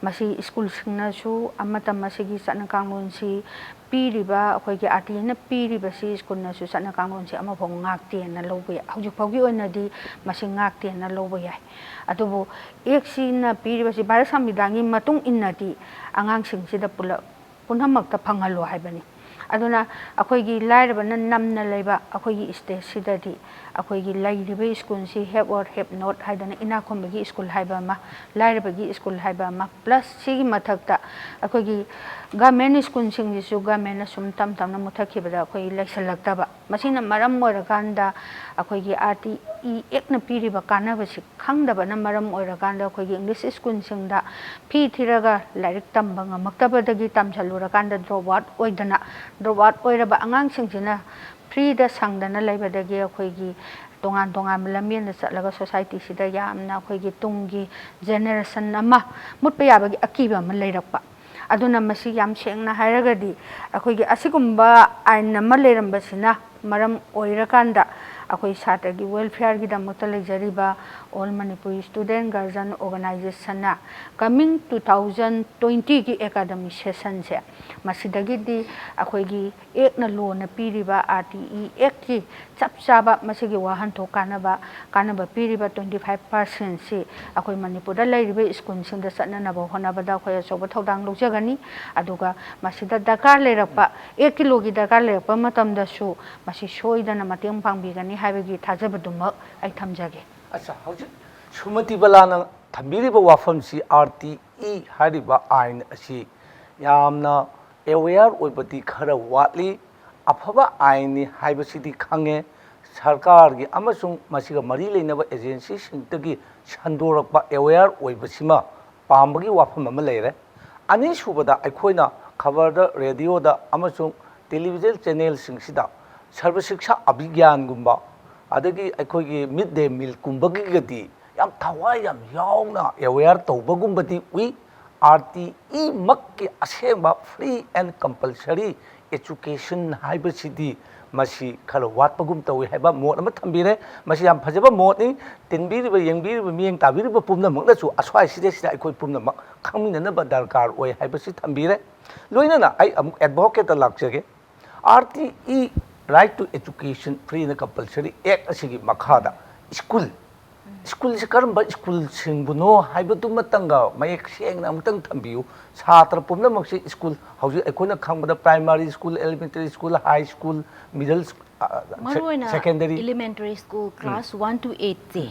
ꯃꯁꯤ ꯁ꯭ꯀꯨꯜꯁꯤꯡꯅꯁꯨ ꯑꯃꯠꯇ ꯃꯁꯤꯒꯤ ꯆꯠꯅ ꯀꯥꯡꯂꯣꯟꯁꯤ ꯄꯤꯔꯤꯕ, ꯑꯩꯈꯣꯏꯒꯤ ꯑꯥꯔ ꯇꯤ ꯑꯦꯅ ꯄꯤꯔꯤꯕꯁꯤ ꯁ꯭ꯀꯨꯜꯅꯁꯨ ꯆꯠꯅ ꯀꯥꯡꯂꯣꯟꯁꯤ ꯑꯃꯐꯥꯎ ꯉꯥꯛꯇꯦꯅ ꯂꯧꯕ ꯌꯥꯏ꯫ ꯍꯧꯖꯤꯛ ꯐꯥꯎꯒꯤ ꯑꯣꯏꯅꯗꯤ ꯃꯁꯤ ꯉꯥꯛꯇꯦꯅ ꯂꯧꯕ ꯌꯥꯏ꯫ ꯑꯗꯨꯕꯨ Act ꯁꯤꯅ ꯄꯤꯔꯤꯕꯁꯤ, ꯚꯥꯔꯠ ꯁꯪꯕꯤꯙꯥꯟꯒꯤ ꯃꯇꯨꯡ ꯏꯟꯅꯗꯤ ꯑꯉꯥꯡꯁꯤꯡꯁꯤꯗ ꯄꯨꯂꯞ, ꯄꯨꯝꯅꯃꯛꯇ ꯐꯪꯍꯜꯂꯣ ꯍꯥꯏꯕꯅꯤ꯫ ꯑꯗꯨꯅ ꯑꯩꯈꯣꯏꯒꯤ ꯂꯥꯏꯔꯕꯅ ꯅꯝꯅ ꯂꯩꯕ ꯑꯩꯈꯣꯏꯒꯤ state ꯁꯤꯗꯗꯤ ꯑꯩꯈꯣꯏꯒꯤ ꯂꯩꯔꯤꯕ ꯁ꯭ꯀꯨꯜꯁꯤ have or have not ꯍꯥꯏꯗꯅ, ꯏꯅꯥꯛ ꯈꯨꯟꯕꯒꯤ ꯁ꯭ꯀꯨꯜ ꯍꯥꯏꯕ ꯑꯃ, ꯂꯥꯏꯔꯕꯒꯤ ꯁ꯭ꯀꯨꯜ ꯍꯥꯏꯕ ꯑꯃ, plus ꯁꯤꯒꯤ ꯃꯊꯛꯇ ꯑꯩꯈꯣꯏꯒꯤ government ꯁ꯭ꯀꯨꯜꯁꯤꯡꯁꯤꯁꯨ government ꯅ ꯁꯨꯝ ꯇꯝ ꯇꯝꯅ ꯃꯨꯠꯊꯠꯈꯤꯕꯗ ꯑꯩꯈꯣꯏ ꯂꯩꯁꯜꯂꯛꯇꯕ, ꯃꯁꯤꯅ ꯃꯔꯝ ꯑꯣꯏꯔꯀꯥꯟꯗ ꯑꯩꯈꯣꯏꯒꯤ ꯑꯥꯔ ꯇꯤ ꯏ Act ꯅ ꯄꯤꯔꯤꯕ ꯀꯥꯟꯅꯕꯁꯤ ꯈꯪꯗꯕꯅ ꯃꯔꯝ ꯑꯣꯏꯔꯀꯥꯟꯗ ꯑꯩꯈꯣꯏꯒꯤ English ꯁ꯭ꯀꯨꯜꯁꯤꯡꯗ ꯐꯤ ꯊꯤꯔꯒ ꯂꯥꯏꯔꯤꯛ ꯇꯝꯕ ꯉꯝꯃꯛꯇꯕꯗꯒꯤ ꯇꯝꯁꯤꯜꯂꯨꯔꯀꯥꯟꯗ drop out ꯑꯣꯏꯗꯅ, drop out ꯑꯣꯏꯔꯕ ꯑꯉꯥꯡꯁꯤꯡꯁꯤꯅ free ꯗ ꯁꯪꯗꯅ ꯂꯩꯕꯗꯒꯤ ꯑꯩꯈꯣꯏꯒꯤ ꯇꯣꯉꯥꯟ ꯇꯣꯉꯥꯟꯕ ꯂꯝꯕꯦꯟꯗ ꯆꯠꯂꯒ society ꯁꯤꯗ ꯌꯥꯝꯅ ꯑꯩꯈꯣꯏꯒꯤ ꯇꯨꯡꯒꯤ generation ꯑꯃ ꯃꯨꯠꯄ ꯌꯥꯕꯒꯤ ꯑꯀꯤꯕ ꯑꯃ ꯂꯩꯔꯛꯄ꯫ ꯑꯗꯨꯅ ꯃꯁꯤ ꯌꯥꯝ ꯁꯦꯡꯅ ꯍꯥꯏꯔꯒꯗꯤ ꯑꯩꯈꯣꯏꯒꯤ ꯑꯁꯤꯒꯨꯝꯕ ꯑꯥꯏꯟ ꯑꯃ ꯂꯩꯔꯝꯕꯁꯤꯅ ꯃꯔꯝ ꯑꯣꯏꯔꯀꯥꯟꯗ ꯑꯩꯈꯣꯏ ꯁꯥꯇ꯭ꯔꯒꯤ welfare ꯒꯤꯗꯃꯛꯇ ꯂꯩꯖꯔꯤꯕ All Manipur Student Guardian Organization ꯅ coming two thousand twenty ꯒꯤ academic session ꯁꯦ ꯃꯁꯤꯗꯒꯤꯗꯤ ꯑꯩꯈꯣꯏꯒꯤ Act ꯅ, law ꯅ ꯄꯤꯔꯤꯕ, ꯑꯥꯔ ꯇꯤ ꯏ Act ꯀꯤ ꯆꯞ ꯆꯥꯕ ꯃꯁꯤꯒꯤ ꯋꯥꯍꯟꯊꯣꯛ ꯀꯥꯟꯅꯕ, ꯀꯥꯟꯅꯕ ꯄꯤꯔꯤꯕ twenty five percent ꯁꯤ ꯑꯩꯈꯣꯏ ꯃꯅꯤꯄꯨꯔꯗ ꯂꯩꯔꯤꯕ ꯁ꯭ꯀꯨꯜꯁꯤꯡꯗ ꯆꯠꯅꯅꯕ ꯍꯣꯠꯅꯕꯗ ꯑꯩꯈꯣꯏ ꯑꯆꯧꯕ ꯊꯧꯗꯥꯡ ꯂꯧꯖꯒꯅꯤ꯫ ꯑꯗꯨꯒ ꯃꯁꯤꯗ ꯗꯔꯀꯥꯔ ꯂꯩꯔꯛꯄ, Act ꯀꯤ, law ꯒꯤ ꯗꯔꯀꯥꯔ ꯂꯩꯔꯛꯄ ꯃꯇꯝꯗꯁꯨ ꯃꯁꯤ ꯁꯣꯏꯗꯅ ꯃꯇꯦꯡ ꯄꯥꯡꯕꯤꯒꯅꯤ ꯍꯥꯏꯕꯒꯤ ꯊꯥꯖꯕꯗꯨꯃꯛ ꯑꯩ ꯊꯝꯖꯒꯦ꯫ ꯑꯠꯆꯥ, ꯍꯧꯖꯤꯛ ꯁꯨꯃꯇꯤ ꯕꯂꯥꯅ ꯊꯝꯕꯤꯔꯤꯕ ꯋꯥꯐꯝꯁꯤ, ꯑꯥꯔ ꯇꯤ ꯏ ꯍꯥꯏꯔꯤꯕ ꯑꯥꯏꯟ ꯑꯁꯤ ꯌꯥꯝꯅ aware ꯑꯣꯏꯕꯗꯤ ꯈꯔ ꯋꯥꯠꯂꯤ꯫ ꯑꯐꯕ ꯑꯥꯏꯟꯅꯤ ꯍꯥꯏꯕꯁꯤꯗꯤ ꯈꯪꯉꯦ, ꯁꯔꯀꯥꯔꯒꯤ ꯑꯃꯁꯨꯡ ꯃꯁꯤꯒ ꯃꯔꯤ ꯂꯩꯅꯕ ꯑꯦꯖꯦꯟꯁꯤꯁꯤꯡꯗꯒꯤ ꯁꯟꯗꯣꯔꯛꯄ ꯑꯦꯋꯦꯌꯥꯔ ꯑꯣꯏꯕꯁꯤꯃ ꯄꯥꯝꯕꯒꯤ ꯋꯥꯐꯝ ꯑꯃ ꯂꯩꯔꯦ꯫ ꯑꯅꯤꯁꯨꯕꯗ, ꯑꯩꯈꯣꯏꯅ ꯈꯕꯔꯗ, ꯔꯦꯗꯤꯑꯣꯗ ꯑꯃꯁꯨꯡ ꯇꯦꯂꯤꯚꯤꯖꯟ ꯆꯦꯅꯦꯜꯁꯤꯡꯁꯤꯗ ꯁꯔꯕ ꯁꯤꯛꯁꯥ ꯑꯚꯤꯒ꯭ꯌꯥꯟꯒꯨꯝꯕ, ꯑꯗꯒꯤ ꯑꯩꯈꯣꯏꯒꯤ ꯃꯤꯗ ꯗꯦ ꯃꯤꯜꯒꯨꯝꯕꯒꯤꯒꯗꯤ ꯌꯥꯝ ꯊꯋꯥꯏ ꯌꯥꯝ ꯌꯥꯎꯅ ꯑꯦꯋꯦꯌꯥꯔ ꯇꯧꯕꯒꯨꯝꯕꯗꯤ ꯎꯏ꯫ ꯑꯥꯔ ꯇꯤ ꯏꯃꯛꯀꯤ ꯑꯁꯦꯡꯕ free and compulsory education ꯍꯥꯏꯕꯁꯤꯗꯤ ꯃꯁꯤ ꯈꯔ ꯋꯥꯠꯄꯒꯨꯝ ꯇꯧꯏ ꯍꯥꯏꯕ ꯃꯣꯠ ꯑꯃ ꯊꯝꯕꯤꯔꯦ꯫ ꯃꯁꯤ ꯌꯥꯝ ꯐꯖꯕ ꯃꯣꯠꯅꯤ꯫ ꯇꯤꯟꯕꯤꯔꯤꯕ, ꯌꯦꯡꯕꯤꯔꯤꯕ, ꯃꯤꯠꯌꯦꯡ ꯇꯥꯕꯤꯔꯤꯕ ꯄꯨꯝꯅꯃꯛꯅꯁꯨ ꯑꯁ꯭ꯋꯥꯏꯁꯤꯗꯩꯁꯤꯗ ꯑꯩꯈꯣꯏ ꯄꯨꯝꯅꯃꯛ ꯈꯪꯃꯤꯟꯅꯅꯕ ꯗꯔꯀꯥꯔ ꯑꯣꯏ ꯍꯥꯏꯕꯁꯤ ꯊꯝꯕꯤꯔꯦ꯫ ꯂꯣꯏꯅꯅ ꯑꯩ ꯑꯃꯨꯛ ꯑꯦꯗꯚꯣꯀꯦꯠꯇ ꯂꯥꯛꯆꯒꯦ꯫ R T E, Right to Education Free and Compulsory Act ꯑꯁꯤꯒꯤ ꯃꯈꯥꯗ ꯁ꯭ꯀꯨꯜ, ꯁ꯭ꯀꯨꯜꯁꯤ ꯀꯔꯝꯕ ꯁ꯭ꯀꯨꯜꯁꯤꯡꯕꯨꯅꯣ ꯍꯥꯏꯕꯗꯨꯃꯇꯪꯒ ꯃꯌꯦꯛ ꯁꯦꯡꯅ ꯑꯃꯨꯛꯇꯪ ꯊꯝꯕꯤꯌꯨ꯫ ꯁꯥꯇ꯭ꯔ ꯄꯨꯝꯅꯃꯛꯁꯤ ꯁ꯭ꯀꯨꯜ, ꯍꯧꯖꯤꯛ ꯑꯩꯈꯣꯏꯅ ꯈꯪꯕꯗ primary school, elementary school, high school, middle, ꯃꯔꯨꯑꯣꯏꯅ secondary, elementary school class one to eightꯁꯦ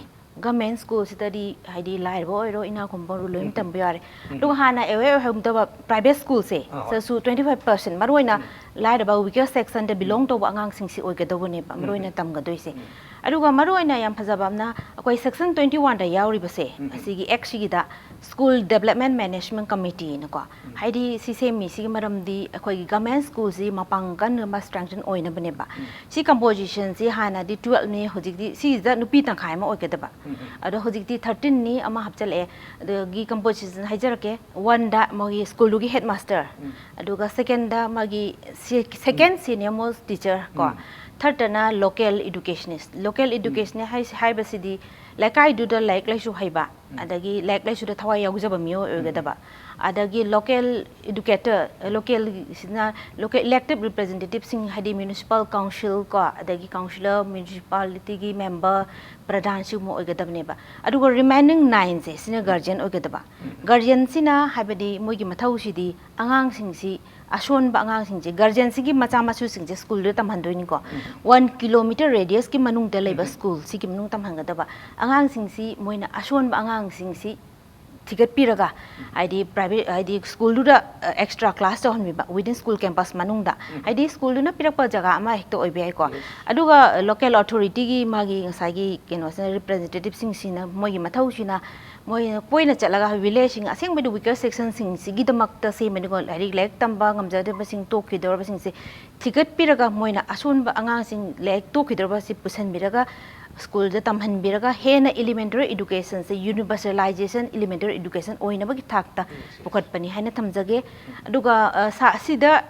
government schoolꯁꯤꯗꯗꯤ, ꯍꯥꯏꯗꯤ ꯂꯥꯏꯔꯕ ꯑꯣꯏꯔꯣ ꯏꯅꯥ ꯈꯨꯟꯕ ꯑꯣꯏꯔꯣ, ꯂꯣꯏꯅ ꯇꯝꯕ ꯌꯥꯔꯦ꯫ ꯑꯗꯨꯒ ꯍꯥꯟꯅ ꯑꯦꯋꯦꯌꯔ ꯑꯣꯏꯍꯧꯗꯕ private schoolꯁꯦ, ꯑꯥ, ꯍꯣꯏ꯫ ꯆꯠꯁꯨ twenty five percent, ꯃꯔꯨꯑꯣꯏꯅ ꯂꯥꯏꯔꯕ weaker sectionꯗ belong ꯇꯧꯕ ꯑꯉꯥꯡꯁꯤꯡꯁꯤ ꯑꯣꯏꯒꯗꯧꯕꯅꯦꯕ ꯃꯔꯨꯑꯣꯏꯅ ꯇꯝꯒꯗꯣꯏꯁꯦ꯫ ꯑꯗꯨꯒ ꯃꯔꯨꯑꯣꯏꯅ ꯌꯥꯝ ꯐꯖꯕ ꯑꯃꯅ, ꯑꯩꯈꯣꯏ section twenty oneꯗ ꯌꯥꯎꯔꯤꯕꯁꯦ, ꯑꯁꯤꯒꯤ actꯁꯤꯒꯤꯗ School Development Management Committeeꯅꯀꯣ, ꯍꯥꯏꯗꯤ ꯁꯤ ꯁꯦꯝꯃꯤꯁꯤꯒꯤ ꯃꯔꯝꯗꯤ ꯑꯩꯈꯣꯏꯒꯤ government schoolꯁꯤ ꯃꯄꯥꯡꯒꯜ ꯀꯟꯅꯕ, strengthen ꯑꯣꯏꯅꯕꯅꯦꯕ꯫ ꯁꯤ compositionꯁꯤ ꯍꯥꯟꯅꯗꯤ twelveꯅꯤ, ꯍꯧꯖꯤꯛꯇꯤ ꯁꯤꯁꯤꯗ ꯅꯨꯄꯤ ꯇꯪꯈꯥꯏ ꯑꯃ ꯑꯣꯏꯒꯗꯕ꯫ ꯑꯗꯣ ꯍꯧꯖꯤꯛꯇꯤ thirteenꯅꯤ, ꯑꯃ ꯍꯥꯞꯆꯤꯜꯂꯛꯑꯦ꯫ ꯑꯗꯒꯤ composition ꯍꯥꯏꯖꯔꯛꯀꯦ, oneꯗ ꯃꯣꯏꯒꯤ schoolꯗꯨꯒꯤ headmaster, ꯑꯗꯨꯒ secondꯗ ꯃꯥꯒꯤ second senior most teacher ꯀꯣ, thirdꯇꯅ local educationist꯫ Local educationist ꯍꯥꯏꯕꯁꯤꯗꯤ ꯂꯩꯀꯥꯏꯗꯨꯗ ꯂꯥꯏꯔꯤꯛ ꯂꯥꯏꯁꯨ ꯍꯩꯕ, ꯑꯗꯒꯤ ꯂꯥꯏꯔꯤꯛ ꯂꯥꯏꯁꯨꯗ ꯊꯋꯥꯏ ꯌꯥꯎꯖꯕ ꯃꯤꯑꯣꯏ ꯑꯣꯏꯒꯗꯕ꯫ ꯑꯗꯒꯤ local educator, localꯁꯤꯅ local elected representativeꯁꯤꯡ, ꯍꯥꯏꯗꯤ municipal council ꯀꯣ, ꯑꯗꯒꯤ councillor, municipalityꯒꯤ member, ꯄ꯭ꯔꯙꯥꯟ, ꯁꯤꯒꯨꯝꯕ ꯑꯣꯏꯒꯗꯕꯅꯦꯕ꯫ ꯑꯗꯨꯒ remaining nineꯁꯦ, ꯁꯤꯅ guardian ꯑꯣꯏꯒꯗꯕ꯫ Guardianꯁꯤꯅ ꯍꯥꯏꯕꯗꯤ ꯃꯣꯏꯒꯤ ꯃꯊꯧꯁꯤꯗꯤ ꯑꯉꯥꯡꯁꯤꯡꯁꯤ, ꯑꯁꯣꯟꯕ ꯑꯉꯥꯡꯁꯤꯡꯁꯦ, guardianꯁꯤꯒꯤ ꯃꯆꯥ ꯃꯁꯨꯁꯤꯡꯁꯦ schoolꯗ ꯇꯝꯍꯟꯗꯣꯏꯅꯤꯀꯣ꯫ One kilometre radiusꯀꯤ ꯃꯅꯨꯡꯗ ꯂꯩꯕ schoolꯁꯤꯒꯤ ꯃꯅꯨꯡ ꯇꯝꯍꯟꯒꯗꯕ꯫ ꯑꯉꯥꯡꯁꯤꯡꯁꯤ, ꯃꯣꯏꯅ ꯑꯁꯣꯟꯕ ꯑꯉꯥꯡꯁꯤꯡꯁꯤ ꯊꯤꯒꯠꯄꯤꯔꯒ, ꯍꯥꯏꯗꯤ ꯄ꯭ꯔꯥꯏꯚꯦꯠ, ꯍꯥꯏꯗꯤ ꯁ꯭ꯀꯨꯜꯗꯨꯗ ꯑꯦꯛꯁꯇ꯭ꯔꯥ ꯀ꯭ꯂꯥꯁ ꯇꯧꯍꯟꯕꯤꯕ ꯋꯤꯗꯤꯟ ꯁ꯭ꯀꯨꯜ ꯀꯦꯝꯄꯁ ꯃꯅꯨꯡꯗ, ꯍꯥꯏꯗꯤ ꯁ꯭ꯀꯨꯜꯗꯨꯅ ꯄꯤꯔꯛꯄ ꯖꯒꯥ ꯑꯃ ꯍꯦꯛꯇ ꯑꯣꯏꯕ ꯌꯥꯏꯀꯣ꯫ ꯑꯗꯨꯒ ꯂꯣꯀꯦꯜ ꯑꯣꯊꯣꯔꯤꯇꯤꯒꯤ ꯃꯥꯒꯤ ꯉꯁꯥꯏꯒꯤ ꯀꯩꯅꯣꯁꯤꯅ, ꯔꯤꯄ꯭ꯔꯖꯦꯟꯇꯦꯇꯤꯞꯁꯤꯡꯁꯤꯅ, ꯃꯣꯏꯒꯤ ꯃꯊꯧꯁꯤꯅ ꯃꯣꯏꯅ ꯀꯣꯏꯅ ꯆꯠꯂꯒ ꯚꯤꯂꯦꯖꯁꯤꯡ, ꯑꯁꯦꯡꯕꯗꯤ ꯋꯤꯀꯔ ꯁꯦꯛꯁꯟꯁꯤꯡꯁꯤꯒꯤꯗꯃꯛꯇ ꯁꯦꯝꯕꯅꯤꯀꯣ, ꯂꯥꯏꯔꯤꯛ, ꯂꯥꯏꯔꯤꯛ ꯇꯝꯕ ꯉꯝꯖꯗꯕꯁꯤꯡ, ꯇꯣꯛꯈꯤꯗꯧꯔꯕꯁꯤꯡꯁꯦ ꯊꯤꯒꯠꯄꯤꯔꯒ, ꯃꯣꯏꯅ ꯑꯁꯣꯟꯕ ꯑꯉꯥꯡꯁꯤꯡ ꯂꯥꯏꯔꯤꯛ ꯇꯣꯛꯈꯤꯗꯧꯔꯕꯁꯤ ꯄꯨꯁꯤꯟꯕꯤꯔꯒ ꯁ꯭ꯀꯨꯜꯗ ꯇꯝꯍꯟꯕꯤꯔꯒ, ꯍꯦꯟꯅ ꯏꯂꯤꯃꯦꯟꯇꯔꯤ ꯏꯗꯨꯀꯦꯁꯟꯁꯦ, ꯌꯨꯅꯤꯚꯔꯁꯦꯂꯥꯏꯖꯦꯁꯟ ꯏꯂꯤꯃꯦꯟꯇꯔꯤ ꯏꯗꯨꯀꯦꯁꯟ ꯑꯣꯏꯅꯕꯒꯤ ꯊꯥꯛꯇ ꯄꯨꯈꯠꯄꯅꯤ ꯍꯥꯏꯅ ꯊꯝꯖꯒꯦ꯫ ꯑꯗꯨꯒ, ꯑ, ꯁꯥ-, ꯁꯤꯗ,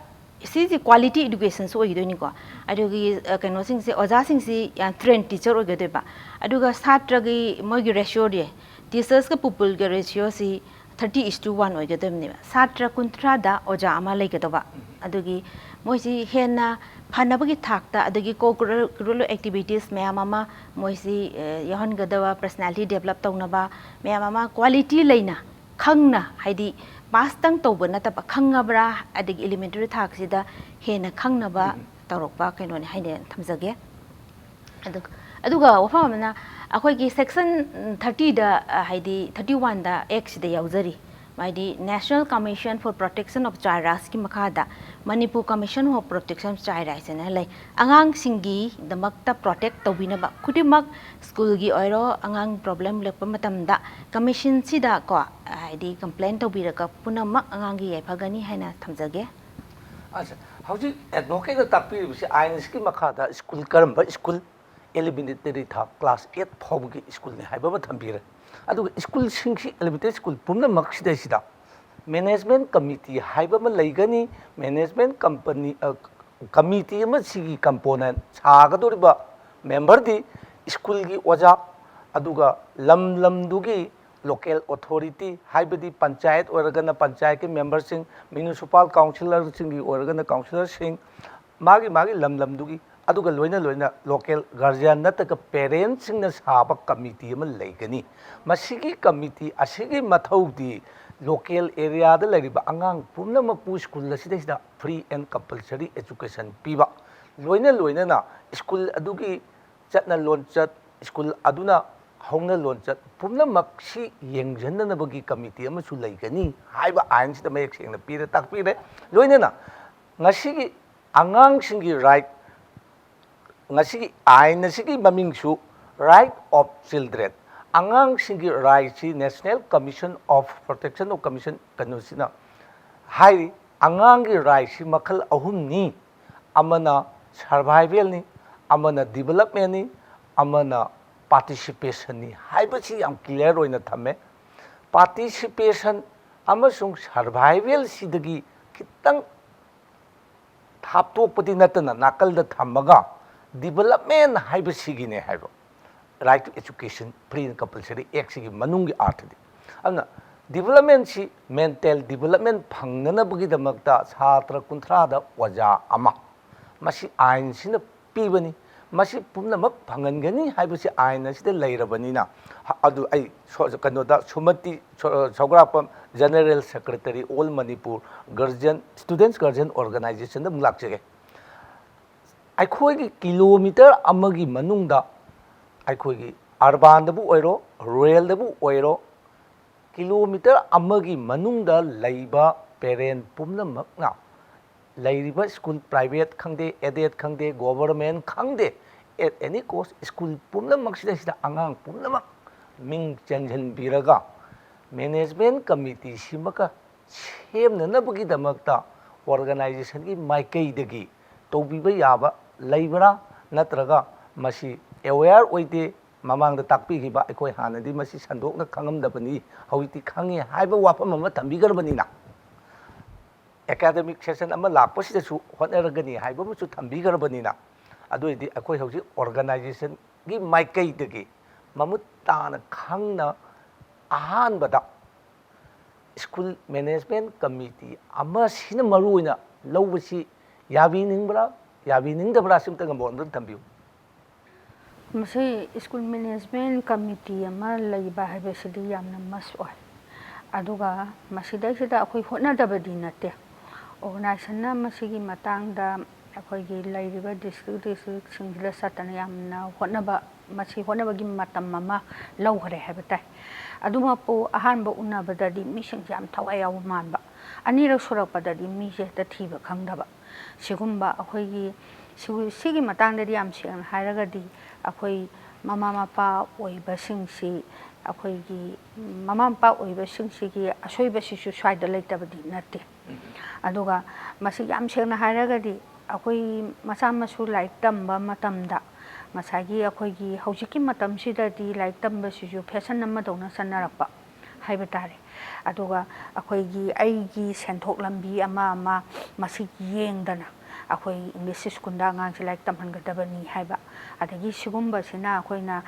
ꯁꯤꯁꯤ ꯀ꯭ꯋꯥꯂꯤꯇꯤ ꯏꯗꯨꯀꯦꯁꯟꯁꯨ ꯑꯣꯏꯒꯗꯣꯏꯅꯤꯀꯣ꯫ ꯑꯗꯨꯒꯤ, ꯑ, ꯀꯩꯅꯣꯁꯤꯡꯁꯦ, ꯑꯣꯖꯥꯁꯤꯡꯁꯤ ꯌꯥꯝ ꯇ꯭ꯔꯦꯟ ꯇꯤꯆꯔ ꯑꯣꯏꯒꯗꯣꯏꯕ꯫ ꯑꯗꯨꯒ ꯁꯥꯇ꯭ꯔꯒꯤ ꯃꯣꯏꯒꯤ ꯔꯦꯁꯤꯌꯣꯗꯤ, ꯇꯤꯆꯔꯁꯀ ꯄꯨꯄꯜꯒ ꯔꯦꯁꯤꯌꯣꯁꯤ ꯊꯥꯔꯇꯤ ꯏꯁ ꯇꯨ ꯋꯥꯟ ꯑꯣꯏꯒꯗꯕꯅꯦꯕ꯫ ꯁꯥꯇ꯭ꯔ ꯀꯨꯟꯊ꯭ꯔꯥꯗ ꯑꯣꯖꯥ ꯑꯃ ꯂꯩꯒꯗꯧꯕ꯫ ꯑꯗꯨꯒꯤ ꯃꯣꯏꯁꯤ ꯍꯦꯟꯅ ꯐꯅꯕꯒꯤ ꯊꯥꯛꯇ, ꯑꯗꯒꯤ ꯀꯣ ꯀꯔꯤꯀꯨꯂꯔ ꯑꯦꯛꯇꯤꯚꯤꯇꯤꯁ ꯃꯌꯥꯝ ꯑꯃ ꯃꯣꯏꯁꯤ, ꯑ, ꯌꯥꯎꯍꯟꯒꯗꯕ, ꯄꯔꯁꯅꯦꯂꯤꯇꯤ ꯗꯦꯕꯂꯞ ꯇꯧꯅꯕ ꯃꯌꯥꯝ ꯑꯃ ꯀ꯭ꯋꯥꯂꯤꯇꯤ ꯂꯩꯅ, ꯈꯪꯅ, ꯍꯥꯏꯗꯤ ꯄꯥꯁꯇꯪ ꯇꯧꯕ ꯅꯠꯇꯕ, ꯈꯪꯉꯕ꯭ꯔꯥ, ꯑꯗꯒꯤ ꯏꯂꯤꯃꯦꯟꯇꯔꯤ ꯊꯥꯛꯁꯤꯗ ꯍꯦꯟꯅ ꯈꯪꯅꯕ ꯇꯧꯔꯛꯄ ꯀꯩꯅꯣꯅꯤ ꯍꯥꯏꯅ ꯊꯝꯖꯒꯦ꯫ ꯑꯗꯨ-, ꯑꯗꯨꯒ ꯋꯥꯐꯝ ꯑꯃꯅ, ꯑꯩꯈꯣꯏꯒꯤ ꯁꯦꯛꯁꯟ ꯊꯥꯔꯇꯤꯗ, ꯑ, ꯍꯥꯏꯗꯤ ꯊꯥꯔꯇꯤ ꯋꯥꯟꯗ ꯑꯦꯛꯁꯤꯗ ꯌꯥꯎꯖꯔꯤ, ꯍꯥꯏꯗꯤ National Commission for Protection of Child Rightsꯀꯤ ꯃꯈꯥꯗ Manipur Commission for Protection of Child Rights ꯍꯥꯏꯅ ꯂꯩ꯫ ꯑꯉꯥꯡꯁꯤꯡꯒꯤꯗꯃꯛꯇ ꯄ꯭ꯔꯣꯇꯦꯛ ꯇꯧꯕꯤꯅꯕ ꯈꯨꯗꯤꯡꯃꯛ, ꯁ꯭ꯀꯨꯜꯒꯤ ꯑꯣꯏꯔꯣ, ꯑꯉꯥꯡ ꯄ꯭ꯔꯣꯕ꯭ꯂꯦꯝ ꯂꯩꯔꯛꯄ ꯃꯇꯝꯗ ꯀꯃꯤꯁꯟꯁꯤꯗ ꯀꯣ, ꯍꯥꯏꯗꯤ ꯀꯝꯄ꯭ꯂꯦꯟ ꯇꯧꯕꯤꯔꯒ ꯄꯨꯝꯅꯃꯛ ꯑꯉꯥꯡꯒꯤ ꯌꯥꯏꯐꯒꯅꯤ ꯍꯥꯏꯅ ꯊꯝꯖꯒꯦ꯫ ꯑꯁ, ꯍꯧꯖꯤꯛ ꯑꯦꯗꯚꯣꯀꯦꯠꯅ ꯇꯥꯛꯄꯤꯔꯤꯕꯁꯤ ꯑꯥꯏꯟꯁꯀꯤ ꯃꯈꯥꯗ ꯁ꯭ꯀꯨꯜ, ꯀꯔꯝꯕ ꯁ꯭ꯀꯨꯜ ꯑꯦꯂꯤꯃꯦꯟꯇꯔꯤ ꯊꯥꯛ ꯀ꯭ꯂꯥꯁ ꯑꯦꯠ ꯐꯥꯎꯕꯒꯤ ꯁ꯭ꯀꯨꯜꯅꯤ ꯍꯥꯏꯕ ꯑꯃ ꯊꯝꯕꯤꯔꯦ꯫ ꯑꯗꯨꯒ ꯁ꯭ꯀꯨꯜꯁꯤꯡꯁꯤ, ꯑꯦꯂꯤꯃꯦꯟꯇꯔꯤ ꯁ꯭ꯀꯨꯜ ꯄꯨꯝꯅꯃꯛꯁꯤꯗꯩꯁꯤꯗ ꯃꯦꯅꯦꯖꯃꯦꯟ ꯀꯃꯤꯇꯤ ꯍꯥꯏꯕ ꯑꯃ ꯂꯩꯒꯅꯤ꯫ ꯃꯦꯅꯦꯖꯃꯦꯟ ꯀꯝꯄꯅꯤ, ꯑ, ꯀꯃꯤꯇꯤ ꯑꯃꯁꯤꯒꯤ ꯀꯝꯄꯣꯅꯦꯟ ꯁꯥꯒꯗꯧꯔꯤꯕ ꯃꯦꯝꯕꯔꯗꯤ ꯁ꯭ꯀꯨꯜꯒꯤ ꯑꯣꯖꯥ, ꯑꯗꯨꯒ ꯂꯝ ꯂꯝꯗꯨꯒꯤ ꯂꯣꯀꯦꯜ ꯑꯣꯊꯣꯔꯤꯇꯤ, ꯍꯥꯏꯕꯗꯤ ꯄꯟꯆꯥꯌꯠ ꯑꯣꯏꯔꯒꯅ ꯄꯟꯆꯥꯌꯠꯀꯤ ꯃꯦꯝꯕꯔꯁꯤꯡ, ꯃ꯭ꯌꯨꯅꯤꯁꯤꯄꯥꯜ ꯀꯥꯎꯟꯁꯤꯂꯔꯁꯤꯡꯒꯤ ꯑꯣꯏꯔꯒꯅ ꯀꯥꯎꯟꯁꯤꯂꯔꯁꯤꯡ, ꯃꯥꯒꯤ ꯃꯥꯒꯤ ꯂꯝ ꯂꯝꯗꯨꯒꯤ, ꯑꯗꯨꯒ ꯂꯣꯏꯅ ꯂꯣꯏꯅ ꯂꯣꯀꯦꯜ ꯒꯥꯔꯖꯤꯌꯥꯟ ꯅꯠꯇ꯭ꯔꯒ ꯄꯦꯔꯦꯟꯁꯁꯤꯡꯅ ꯁꯥꯕ ꯀꯃꯤꯇꯤ ꯑꯃ ꯂꯩꯒꯅꯤ꯫ ꯃꯁꯤꯒꯤ ꯀꯃꯤꯇꯤ ꯑꯁꯤꯒꯤ ꯃꯊꯧꯗꯤ ꯂꯣꯀꯦꯜ ꯑꯦꯔꯤꯌꯥꯗ ꯂꯩꯔꯤꯕ ꯑꯉꯥꯡ ꯄꯨꯝꯅꯃꯛꯄꯨ ꯁ꯭ꯀꯨꯜ ꯑꯁꯤꯗꯩꯁꯤꯗ ꯐ꯭ꯔꯤ ꯑꯦꯟ ꯀꯝꯄꯜꯁꯔꯤ ꯑꯦꯖꯨꯀꯦꯁꯟ ꯄꯤꯕ, ꯂꯣꯏꯅ ꯂꯣꯏꯅꯅ ꯁ꯭ꯀꯨꯜ ꯑꯗꯨꯒꯤ ꯆꯠꯅ ꯂꯣꯟꯆꯠ, ꯁ꯭ꯀꯨꯜ ꯑꯗꯨꯅ ꯍꯧꯅ ꯂꯣꯟꯆꯠ ꯄꯨꯝꯅꯃꯛꯁꯤ ꯌꯦꯡꯁꯤꯟꯅꯅꯕꯒꯤ ꯀꯃꯤꯇꯤ ꯑꯃꯁꯨ ꯂꯩꯒꯅꯤ ꯍꯥꯏꯕ ꯑꯥꯏꯟꯁꯤꯗ ꯃꯌꯦꯛ ꯁꯦꯡꯅ ꯄꯤꯔ ꯇꯥꯛꯄꯤꯔꯦ꯫ ꯂꯣꯏꯅꯅ ꯉꯁꯤꯒꯤ ꯑꯉꯥꯡꯁꯤꯡꯒꯤ ꯔꯥꯏꯠ, ꯉꯁꯤꯒꯤ ꯑꯥꯏꯟ ꯑꯁꯤꯒꯤ ꯃꯃꯤꯡꯁꯨ Right of Children, ꯑꯉꯥꯡꯁꯤꯡꯒꯤ ꯔꯥꯏꯠꯁꯤ National Commission of Protection of Commission ꯀꯩꯅꯣꯁꯤꯅ ꯍꯥꯏꯔꯤ꯫ ꯑꯉꯥꯡꯒꯤ ꯔꯥꯏꯠꯁꯤ ꯃꯈꯜ ꯑꯍꯨꯝꯅꯤ꯫ ꯑꯃꯅ ꯁꯔꯚꯥꯏꯚꯦꯜꯅꯤ, ꯑꯃꯅ ꯗꯤꯕꯂꯞꯃꯦꯟꯅꯤ, ꯑꯃꯅ ꯄꯥꯔꯇꯤꯁꯤꯄꯦꯁꯟꯅꯤ ꯍꯥꯏꯕꯁꯤ ꯌꯥꯝ ꯀ꯭ꯂꯤꯌꯥꯔ ꯑꯣꯏꯅ ꯊꯝꯃꯦ꯫ ꯄꯥꯔꯇꯤꯁꯤꯄꯦꯁꯟ ꯑꯃꯁꯨꯡ ꯁꯔꯚꯥꯏꯚꯦꯜꯁꯤꯗꯒꯤ ꯈꯤꯇꯪ ꯊꯥꯞꯇꯣꯛꯄꯗꯤ ꯅꯠꯇꯅ ꯅꯥꯀꯜꯗ ꯊꯝꯃꯒ ꯗꯤꯕꯂꯞꯃꯦꯟ ꯍꯥꯏꯕꯁꯤꯒꯤꯅꯦ ꯍꯥꯏꯕ꯫ Right to Education Free and Compulsory Actꯁꯤꯒꯤ ꯃꯅꯨꯡꯒꯤ ꯑꯥꯔꯊꯗꯤ꯫ ꯑꯗꯨꯅ ꯗꯤꯕꯂꯞꯃꯦꯟꯁꯤ, ꯃꯦꯟꯇꯦꯜ ꯗꯤꯕꯂꯞꯃꯦꯟ ꯐꯪꯅꯅꯕꯒꯤꯗꯃꯛꯇ ꯁꯥꯇ꯭ꯔ ꯀꯨꯟꯊ꯭ꯔꯥꯗ ꯑꯣꯖꯥ ꯑꯃ, ꯃꯁꯤ ꯑꯥꯏꯟꯁꯤꯅ ꯄꯤꯕꯅꯤ꯫ ꯃꯁꯤ ꯄꯨꯝꯅꯃꯛ ꯐꯪꯍꯟꯒꯅꯤ ꯍꯥꯏꯕꯁꯤ ꯑꯥꯏꯟ ꯑꯁꯤꯗ ꯂꯩꯔꯕꯅꯤꯅ꯫ ꯑꯗꯨ ꯑꯩ ꯁꯣ-, ꯀꯩꯅꯣꯗ ꯁꯨꯃꯇꯤ ꯁꯣ-, ꯁꯧꯒ꯭ꯔꯥꯛꯄꯝ, General Secretary, All Manipur Guardian, Students Guardian Organizationꯗ ꯑꯃꯨꯛ ꯂꯥꯛꯆꯒꯦ꯫ ꯑꯩꯈꯣꯏꯒꯤ ꯀꯤꯂꯣꯃꯤꯇꯔ ꯑꯃꯒꯤ ꯃꯅꯨꯡꯗ, ꯑꯩꯈꯣꯏꯒꯤ ꯑꯔꯕꯥꯟꯗꯕꯨ ꯑꯣꯏꯔꯣ, ꯔꯨꯔꯦꯜꯗꯕꯨ ꯑꯣꯏꯔꯣ, ꯀꯤꯂꯣꯃꯤꯇꯔ ꯑꯃꯒꯤ ꯃꯅꯨꯡꯗ ꯂꯩꯕ ꯄꯦꯔꯦꯟ ꯄꯨꯝꯅꯃꯛꯅ, ꯂꯩꯔꯤꯕ ꯁ꯭ꯀꯨꯜ, ꯄ꯭ꯔꯥꯏꯚꯦꯠ ꯈꯪꯗꯦ, ꯑꯦꯗꯦꯗ ꯈꯪꯗꯦ, ꯒꯣꯚꯔꯃꯦꯟ ꯈꯪꯗꯦ, at any cost, ꯁ꯭ꯀꯨꯜ ꯄꯨꯝꯅꯃꯛꯁꯤꯗꯩꯁꯤꯗ ꯑꯉꯥꯡ ꯄꯨꯝꯅꯃꯛ ꯃꯤꯡ ꯆꯟꯁꯤꯟꯕꯤꯔꯒ, ꯃꯦꯅꯦꯖꯃꯦꯟ ꯀꯃꯤꯇꯤꯁꯤꯃꯒ ꯁꯦꯝꯅꯅꯕꯒꯤꯗꯃꯛꯇ ꯑꯣꯔꯒꯅꯥꯏꯖꯦꯁꯟꯒꯤ ꯃꯥꯏꯀꯩꯗꯒꯤ ꯇꯧꯕꯤꯕ ꯌꯥꯕ ꯂꯩꯕ꯭ꯔꯥ? ꯅꯠꯇ꯭ꯔꯒ ꯃꯁꯤ ꯑꯦꯋꯦꯌꯥꯔ ꯑꯣꯏꯗꯦ, ꯃꯃꯥꯡꯗ ꯇꯥꯛꯄꯤꯈꯤꯕ, ꯑꯩꯈꯣꯏ ꯍꯥꯟꯅꯗꯤ ꯃꯁꯤ ꯁꯟꯗꯣꯛꯅ ꯈꯪꯉꯝꯗꯕꯅꯤ, ꯍꯧꯖꯤꯛꯇꯤ ꯈꯪꯉꯦ ꯍꯥꯏꯕ ꯋꯥꯐꯝ ꯑꯃ ꯊꯝꯕꯤꯈ꯭ꯔꯕꯅꯤꯅ, ꯑꯦꯀꯥꯗꯃꯤꯛ ꯁꯦꯁꯟ ꯑꯃ ꯂꯥꯛꯄꯁꯤꯗꯁꯨ ꯍꯣꯠꯅꯔꯒꯅꯤ ꯍꯥꯏꯕ ꯑꯃꯁꯨ ꯊꯝꯕꯤꯈ꯭ꯔꯕꯅꯤꯅ, ꯑꯗꯨ ꯑꯣꯏꯔꯗꯤ ꯑꯩꯈꯣꯏ ꯍꯧꯖꯤꯛ ꯑꯣꯔꯒꯅꯥꯏꯖꯦꯁꯟꯒꯤ ꯃꯥꯏꯀꯩꯗꯒꯤ ꯃꯃꯨꯠ ꯇꯥꯅ ꯈꯪꯅ ꯑꯍꯥꯟꯕꯗ ꯁ꯭ꯀꯨꯜ ꯃꯦꯅꯦꯖꯃꯦꯟ ꯀꯃꯤꯇꯤ ꯑꯃꯁꯤꯅ ꯃꯔꯨ ꯑꯣꯏꯅ ꯂꯧꯕꯁꯤ ꯌꯥꯕꯤꯅꯤꯡꯕ꯭ꯔꯥ, ꯌꯥꯕꯤꯅꯤꯡꯗꯕ꯭ꯔꯥ? ꯁꯤ ꯑꯝꯇꯪ ꯃꯣꯠ ꯑꯝꯇꯪ ꯊꯝꯕꯤꯌꯨ꯫ ꯃꯁꯤ ꯁ꯭ꯀꯨꯜ ꯃꯦꯅꯦꯖꯃꯦꯟ ꯀꯃꯤꯇꯤ ꯑꯃ ꯂꯩꯕ ꯍꯥꯏꯕꯁꯤꯗꯤ ꯌꯥꯝꯅ ꯃꯁ ꯑꯣꯏ꯫ ꯑꯗꯨꯒ ꯃꯁꯤꯗꯩꯁꯤꯗ ꯑꯩꯈꯣꯏ ꯍꯣꯠꯅꯗꯕꯗꯤ ꯅꯠꯇꯦ꯫ ꯑꯣꯔꯒꯅꯥꯏꯖꯦꯁꯟꯅ ꯃꯁꯤꯒꯤ ꯃꯇꯥꯡꯗ ꯑꯩꯈꯣꯏꯒꯤ ꯂꯩꯔꯤꯕ ꯗꯤꯁꯇ꯭ꯔꯤꯛ ꯗꯤꯁꯇ꯭ꯔꯤꯛꯁꯤꯡꯁꯤꯗ ꯆꯠꯇꯅ ꯌꯥꯝꯅ ꯍꯣꯠꯅꯕ, ꯃꯁꯤ ꯍꯣꯠꯅꯕꯒꯤ ꯃꯇꯝ ꯑꯃ ꯂꯧꯈ꯭ꯔꯦ ꯍꯥꯏꯕ ꯇꯥꯏ꯫ ꯑꯗꯨꯃꯛꯄꯨ ꯑꯍꯥꯟꯕ ꯎꯅꯕꯗꯗꯤ ꯃꯤꯁꯤꯡꯁꯦ ꯌꯥꯝ ꯊꯋꯥꯏ ꯌꯥꯎꯕ ꯃꯥꯟꯕ, ꯑꯅꯤꯔꯛ ꯁꯨꯔꯛꯄꯗꯗꯤ ꯃꯤꯁꯦ ꯍꯦꯛꯇ ꯊꯤꯕ ꯈꯪꯗꯕ꯫ ꯁꯤꯒꯨꯝꯕ ꯑꯩꯈꯣꯏꯒꯤ ꯁꯤꯒꯤ ꯃꯇꯥꯡꯗꯗꯤ ꯌꯥꯝ ꯁꯦꯡꯅ ꯍꯥꯏꯔꯒꯗꯤ ꯑꯩꯈꯣꯏ ꯃꯃꯥ ꯃꯄꯥ ꯑꯣꯏꯕꯁꯤꯡꯁꯤ, ꯑꯩꯈꯣꯏꯒꯤ ꯃꯃꯥ ꯃꯄꯥ ꯑꯣꯏꯕꯁꯤꯡꯁꯤꯒꯤ ꯑꯁꯣꯏꯕꯁꯤꯁꯨ ꯁ꯭ꯋꯥꯏꯗ ꯂꯩꯇꯕꯗꯤ ꯅꯠꯇꯦ꯫ ꯑꯗꯨꯒ ꯃꯁꯤ ꯌꯥꯝ ꯁꯦꯡꯅ ꯍꯥꯏꯔꯒꯗꯤ ꯑꯩꯈꯣꯏ ꯃꯆꯥ ꯃꯁꯨ ꯂꯥꯏꯔꯤꯛ ꯇꯝꯕ ꯃꯇꯝꯗ ꯉꯁꯥꯏꯒꯤ ꯑꯩꯈꯣꯏꯒꯤ ꯍꯧꯖꯤꯛꯀꯤ ꯃꯇꯝꯁꯤꯗꯗꯤ ꯂꯥꯏꯔꯤꯛ ꯇꯝꯕꯁꯤꯁꯨ ꯐꯦꯁꯟ ꯑꯃꯗꯧꯅ ꯆꯠꯅꯔꯛꯄ ꯍꯥꯏꯕ ꯇꯥꯔꯦ꯫ ꯑꯗꯨꯒ ꯑꯩꯈꯣꯏꯒꯤ ꯑꯩꯒꯤ ꯁꯦꯟꯊꯣꯛ ꯂꯝꯕꯤ ꯑꯃ ꯑꯃ ꯃꯁꯤ ꯌꯦꯡꯗꯅ ꯑꯩꯈꯣꯏ ꯏꯪꯂꯤꯁ ꯁ꯭ꯀꯨꯜꯗ ꯑꯉꯥꯡꯁꯦ ꯂꯥꯏꯔꯤꯛ ꯇꯝꯍꯟꯒꯗꯕꯅꯤ ꯍꯥꯏꯕ, ꯑꯗꯒꯤ ꯁꯤꯒꯨꯝꯕꯁꯤꯅ ꯑꯩꯈꯣꯏꯅ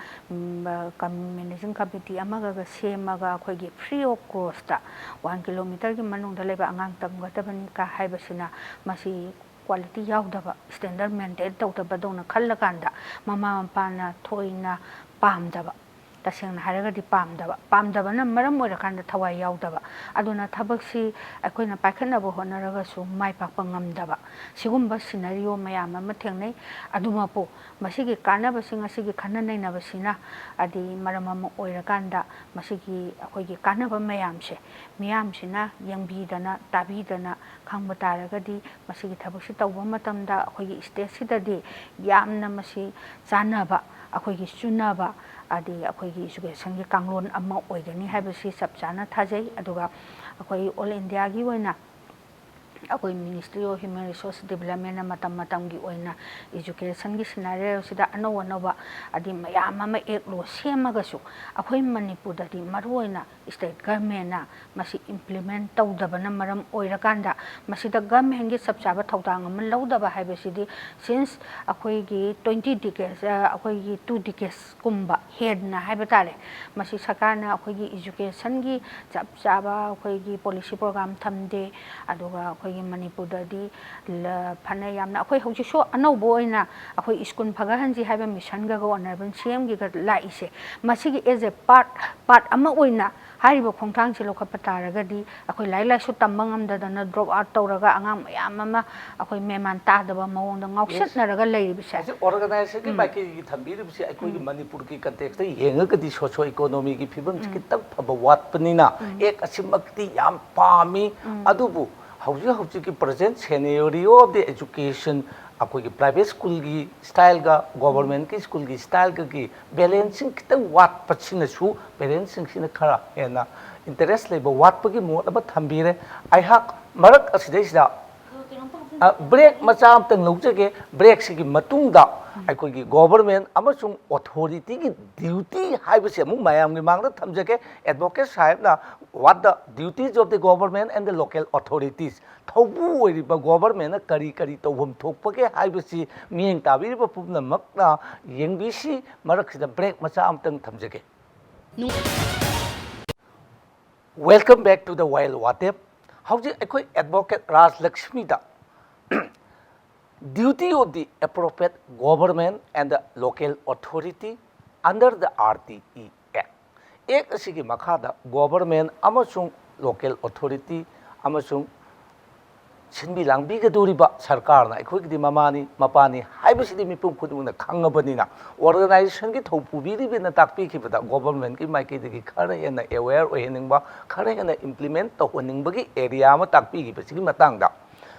ꯀꯝꯃ꯭ꯌꯨꯅꯤꯖꯝ ꯀꯃꯤꯇꯤ ꯑꯃꯒꯒ ꯁꯦꯝꯃꯒ ꯑꯩꯈꯣꯏꯒꯤ ꯐ꯭ꯔꯤ ꯑꯣꯐ ꯀꯣꯁꯇ ꯋꯥꯟ ꯀꯤꯂꯣꯃꯤꯇꯔꯒꯤ ꯃꯅꯨꯡꯗ ꯂꯩꯕ ꯑꯉꯥꯡ ꯇꯝꯒꯗꯕꯅꯤ ꯀ ꯍꯥꯏꯕꯁꯤꯅ ꯃꯁꯤ ꯀ꯭ꯋꯥꯂꯤꯇꯤ ꯌꯥꯎꯗꯕ, ꯁ꯭ꯇꯦꯟꯗꯔꯗ ꯃꯦꯟꯇꯦꯟ ꯇꯧꯗꯕꯗꯧꯅ ꯈꯜꯂꯀꯥꯟꯗ ꯃꯃꯥ ꯃꯄꯥꯅ ꯊꯣꯏꯅ ꯄꯥꯝꯗꯕ, ꯇꯁꯦꯡꯅ ꯍꯥꯏꯔꯒꯗꯤ ꯄꯥꯝꯗꯕ, ꯄꯥꯝꯗꯕꯅ ꯃꯔꯝ ꯑꯣꯏꯔꯀꯥꯟꯗ ꯊꯋꯥꯏ ꯌꯥꯎꯗꯕ꯫ ꯑꯗꯨꯅ ꯊꯕꯛꯁꯤ ꯑꯩꯈꯣꯏꯅ ꯄꯥꯏꯈꯠꯅꯕ ꯍꯣꯠꯅꯔꯒꯁꯨ ꯃꯥꯏ ꯄꯥꯛꯄ ꯉꯝꯗꯕ, ꯁꯤꯒꯨꯝꯕ ꯁꯤꯅꯔꯤꯑꯣ ꯃꯌꯥꯝ ꯑꯃ ꯊꯦꯡꯅꯩ꯫ ꯑꯗꯨꯃꯛꯄꯨ ꯃꯁꯤꯒꯤ ꯀꯥꯟꯅꯕꯁꯤꯡ ꯑꯁꯤꯒꯤ ꯈꯟꯅ ꯅꯩꯅꯕꯁꯤꯅ ꯍꯥꯏꯗꯤ ꯃꯔꯝ ꯑꯃ ꯑꯣꯏꯔꯀꯥꯟꯗ ꯃꯁꯤꯒꯤ ꯑꯩꯈꯣꯏꯒꯤ ꯀꯥꯟꯅꯕ ꯃꯌꯥꯝꯁꯦ ꯃꯤꯌꯥꯝꯁꯤꯅ ꯌꯦꯡꯕꯤꯗꯅ ꯇꯥꯕꯤꯗꯅ ꯈꯪꯕ ꯇꯥꯔꯒꯗꯤ ꯃꯁꯤꯒꯤ ꯊꯕꯛꯁꯤ ꯇꯧꯕ ꯃꯇꯝꯗ ꯑꯩꯈꯣꯏꯒꯤ ꯁ꯭ꯇꯦꯠꯁꯤꯗꯗꯤ ꯌꯥꯝꯅ ꯃꯁꯤ ꯆꯥꯟꯅꯕ, ꯑꯩꯈꯣꯏꯒꯤ ꯆꯨꯅꯕ, ꯍꯥꯏꯗꯤ ꯑꯩꯈꯣꯏꯒꯤ ꯏꯖꯨꯀꯦꯁꯟꯒꯤ ꯀꯥꯡꯂꯣꯟ ꯑꯃ ꯑꯣꯏꯒꯅꯤ ꯍꯥꯏꯕꯁꯤ ꯆꯞ ꯆꯥꯅ ꯊꯥꯖꯩ꯫ ꯑꯗꯨꯒ ꯑꯩꯈꯣꯏ ꯑꯣꯜ ꯏꯟꯗꯤꯌꯥꯒꯤ ꯑꯣꯏꯅ ꯑꯩꯈꯣꯏ ꯃꯤꯅꯤꯁꯇ꯭ꯔꯤ ꯑꯣꯐ ꯍ꯭ꯌꯨꯃꯦꯟ ꯔꯤꯁꯣꯔꯁ ꯗꯤꯕꯂꯞꯃꯦꯟꯅ ꯃꯇꯝ ꯃꯇꯝꯒꯤ ꯑꯣꯏꯅ ꯏꯖꯨꯀꯦꯁꯟꯒꯤ ꯁꯤꯅꯥꯔꯤꯑꯣꯁꯤꯗ ꯑꯅꯧ ꯑꯅꯧꯕ ꯍꯥꯏꯗꯤ ꯃꯌꯥꯝ ꯑꯃ ꯑꯦꯛ ꯂꯣ ꯁꯦꯝꯃꯒꯁꯨ ꯑꯩꯈꯣꯏ ꯃꯅꯤꯄꯨꯔꯗꯗꯤ ꯃꯔꯨꯑꯣꯏꯅ ꯁ꯭ꯇꯦꯠ ꯒꯔꯃꯦꯟꯅ ꯃꯁꯤ ꯏꯝꯄ꯭ꯂꯤꯃꯦꯟ ꯇꯧꯗꯕꯅ ꯃꯔꯝ ꯑꯣꯏꯔꯀꯥꯟꯗ ꯃꯁꯤꯗ ꯒꯔꯃꯦꯟꯒꯤ ꯆꯞ ꯆꯥꯕ ꯊꯧꯗꯥꯡ ꯑꯃ ꯂꯧꯗꯕ ꯍꯥꯏꯕꯁꯤꯗꯤ ꯁꯤꯟꯁ ꯑꯩꯈꯣꯏꯒꯤ ꯇ꯭ꯋꯦꯟꯇꯤ ꯗꯤꯀꯦꯠꯁ, ꯑꯩꯈꯣꯏꯒꯤ ꯇꯨ ꯗꯤꯀꯦꯠꯁꯀꯨꯝꯕ ꯍꯦꯟꯅ ꯍꯥꯏꯕ ꯇꯥꯔꯦ, ꯃꯁꯤ ꯁꯔꯀꯥꯔꯅ ꯑꯩꯈꯣꯏꯒꯤ ꯏꯖꯨꯀꯦꯁꯟꯒꯤ ꯆꯞ ꯆꯥꯕ ꯑꯩꯈꯣꯏꯒꯤ ꯄꯣꯂꯤꯁꯤ ꯄ꯭ꯔꯣꯒ꯭ꯔꯥꯝ ꯊꯝꯗꯦ꯫ ꯑꯗꯨꯒ ꯑꯩꯈꯣꯏꯒꯤ ꯃꯅꯤꯄꯨꯔꯗꯗꯤ ꯂ-, ꯐꯅ ꯌꯥꯝꯅ ꯑꯩꯈꯣꯏ ꯍꯧꯖꯤꯛꯁꯨ ꯑꯅꯧꯕ ꯑꯣꯏꯅ ꯑꯩꯈꯣꯏ ꯁ꯭ꯀꯨꯜ ꯐꯒꯠꯍꯟꯁꯤ ꯍꯥꯏꯕ ꯃꯤꯁꯟꯒꯒ ꯑꯣꯅꯔꯦꯕꯜ ꯁꯤ ꯑꯦꯝꯒꯤꯒ ꯂꯥꯛꯏꯁꯦ, ꯃꯁꯤꯒꯤ ꯑꯦꯖ ꯑꯦ ꯄꯥꯔꯠ, ꯄꯥꯔꯠ ꯑꯃ ꯑꯣꯏꯅ ꯍꯥꯏꯔꯤꯕ ꯈꯣꯡꯊꯥꯡꯁꯤ ꯂꯧꯈꯠꯄ ꯇꯥꯔꯒꯗꯤ ꯑꯩꯈꯣꯏ ꯂꯥꯏꯔꯤꯛ ꯂꯥꯏꯁꯨ ꯇꯝꯕ ꯉꯝꯗꯗꯅ drop out ꯇꯧꯔꯒ ꯑꯉꯥꯡ ꯃꯌꯥꯝ ꯑꯃ ꯑꯩꯈꯣꯏ ꯃꯦꯃꯥꯟ ꯇꯥꯗꯕ ꯃꯑꯣꯡꯗ ꯉꯥꯎꯁꯠꯅꯔꯒ ꯂꯩꯔꯤꯕꯁꯦ꯫ ꯍꯧꯖꯤꯛ ꯑꯣꯔꯒꯅꯥꯏꯖꯦꯁꯟꯒꯤ ꯃꯥꯏꯀꯩꯗꯒꯤ ꯊꯝꯕꯤꯔꯤꯕꯁꯤ ꯑꯩꯈꯣꯏꯒꯤ ꯃꯅꯤꯄꯨꯔꯒꯤ ꯀꯟꯇꯦꯛꯁꯇ ꯌꯦꯡꯉꯒꯗꯤ ꯁꯣꯁꯤꯌꯣ ꯏꯀꯣꯅꯣꯃꯤꯒꯤ ꯐꯤꯕꯝꯁꯤ ꯈꯤꯇꯪ ꯐꯕ ꯋꯥꯠꯄꯅꯤꯅ ꯑꯦꯛ ꯑꯁꯤꯃꯛꯇꯤ ꯌꯥꯝ ꯄꯥꯝꯃꯤ꯫ ꯑꯗꯨꯕꯨ ꯍꯧꯖꯤꯛ ꯍꯧꯖꯤꯛꯀꯤ present scenario of the education, ꯑꯩꯈꯣꯏꯒꯤ ꯄ꯭ꯔꯥꯏꯚꯦꯠ ꯁ꯭ꯀꯨꯜꯒꯤ ꯁ꯭ꯇꯥꯏꯜꯒ ꯒꯣꯕꯔꯃꯦꯟꯠꯀꯤ ꯁ꯭ꯀꯨꯜꯒꯤ ꯁ꯭ꯇꯥꯏꯜꯒꯒꯤ ꯕꯦꯂꯦꯟꯁꯤꯡ ꯈꯤꯇꯪ ꯋꯥꯠꯄꯁꯤꯅꯁꯨ ꯄꯦꯔꯦꯟꯁꯁꯤꯡꯁꯤꯅ ꯈꯔ ꯍꯦꯟꯅ ꯏꯟꯇꯔꯦꯁ ꯂꯩꯕ ꯋꯥꯠꯄꯒꯤ ꯃꯣꯠ ꯑꯃ ꯊꯝꯕꯤꯔꯦ꯫ ꯑꯩꯍꯥꯛ ꯃꯔꯛ ꯑꯁꯤꯗꯩꯁꯤꯗ ꯕ꯭ꯔꯦꯛ ꯃꯆꯥ ꯑꯃꯇꯪ ꯂꯧꯖꯒꯦ꯫ ꯕ꯭ꯔꯦꯛꯁꯤꯒꯤ ꯃꯇꯨꯡꯗ ꯑꯩꯈꯣꯏꯒꯤ ꯒꯣꯕꯔꯃꯦꯟꯠ ꯑꯃꯁꯨꯡ ꯑꯣꯊꯣꯔꯤꯇꯤꯒꯤ ꯗ꯭ꯌꯨꯇꯤ ꯍꯥꯏꯕꯁꯤ ꯑꯃꯨꯛ ꯃꯌꯥꯝꯒꯤ ꯃꯥꯡꯗ ꯊꯝꯖꯒꯦ꯫ ꯑꯦꯗꯚꯣꯀꯦꯠ ꯁꯥꯍꯦꯕꯅ what the duties of the government and the local authorities, ꯊꯧꯕꯨ ꯑꯣꯏꯔꯤꯕ ꯒꯣꯕꯔꯃꯦꯟꯠꯅ ꯀꯔꯤ ꯀꯔꯤ ꯇꯧꯐꯝ ꯊꯣꯛꯄꯒꯦ ꯍꯥꯏꯕꯁꯤ ꯃꯤꯠꯌꯦꯡ ꯇꯥꯕꯤꯔꯤꯕ ꯄꯨꯝꯅꯃꯛꯅ ꯌꯦꯡꯕꯤꯁꯤ꯫ ꯃꯔꯛꯁꯤꯗ ꯕ꯭ꯔꯦꯛ ꯃꯆꯥ ꯑꯃꯇꯪ ꯊꯝꯖꯒꯦ꯫ Welcome back to the Wild ꯋꯥꯇꯦꯞ꯫ ꯍꯧꯖꯤꯛ ꯑꯩꯈꯣꯏ ꯑꯦꯗꯚꯣꯀꯦꯠ ꯔꯥꯖ ꯂꯛꯁꯃꯤꯗ duty of the appropriate government and the local authority under the R T E Act, ꯑꯦꯛ ꯑꯁꯤꯒꯤ ꯃꯈꯥꯗ ꯒꯣꯕꯔꯃꯦꯟꯠ ꯑꯃꯁꯨꯡ ꯂꯣꯀꯦꯜ ꯑꯣꯊꯣꯔꯤꯇꯤ ꯑꯃꯁꯨꯡ ꯁꯤꯟꯕꯤ ꯂꯥꯡꯕꯤꯒꯗꯧꯔꯤꯕ ꯁꯔꯀꯥꯔꯅ ꯑꯩꯈꯣꯏꯒꯤꯗꯤ ꯃꯃꯥꯅꯤ ꯃꯄꯥꯅꯤ ꯍꯥꯏꯕꯁꯤꯗꯤ ꯃꯤꯄꯨꯝ ꯈꯨꯗꯤꯡꯃꯛꯅ ꯈꯪꯉꯕꯅꯤꯅ, ꯑꯣꯔꯒꯅꯥꯏꯖꯦꯁꯟꯒꯤ ꯊꯧ ꯄꯨꯕꯤꯔꯤꯕꯅ ꯇꯥꯛꯄꯤꯈꯤꯕꯗ ꯒꯣꯕꯔꯃꯦꯟꯠꯀꯤ ꯃꯥꯏꯀꯩꯗꯒꯤ ꯈꯔ ꯍꯦꯟꯅ ꯑꯦꯋꯦꯌꯔ ꯑꯣꯏꯍꯟꯅꯤꯡꯕ, ꯈꯔ ꯍꯦꯟꯅ ꯏꯝꯄ꯭ꯂꯤꯃꯦꯟꯠ ꯇꯧꯍꯟꯅꯤꯡꯕꯒꯤ ꯑꯦꯔꯤꯌꯥ ꯑꯃ ꯇꯥꯛꯄꯤꯈꯤꯕꯁꯤꯒꯤ ꯃꯇꯥꯡꯗ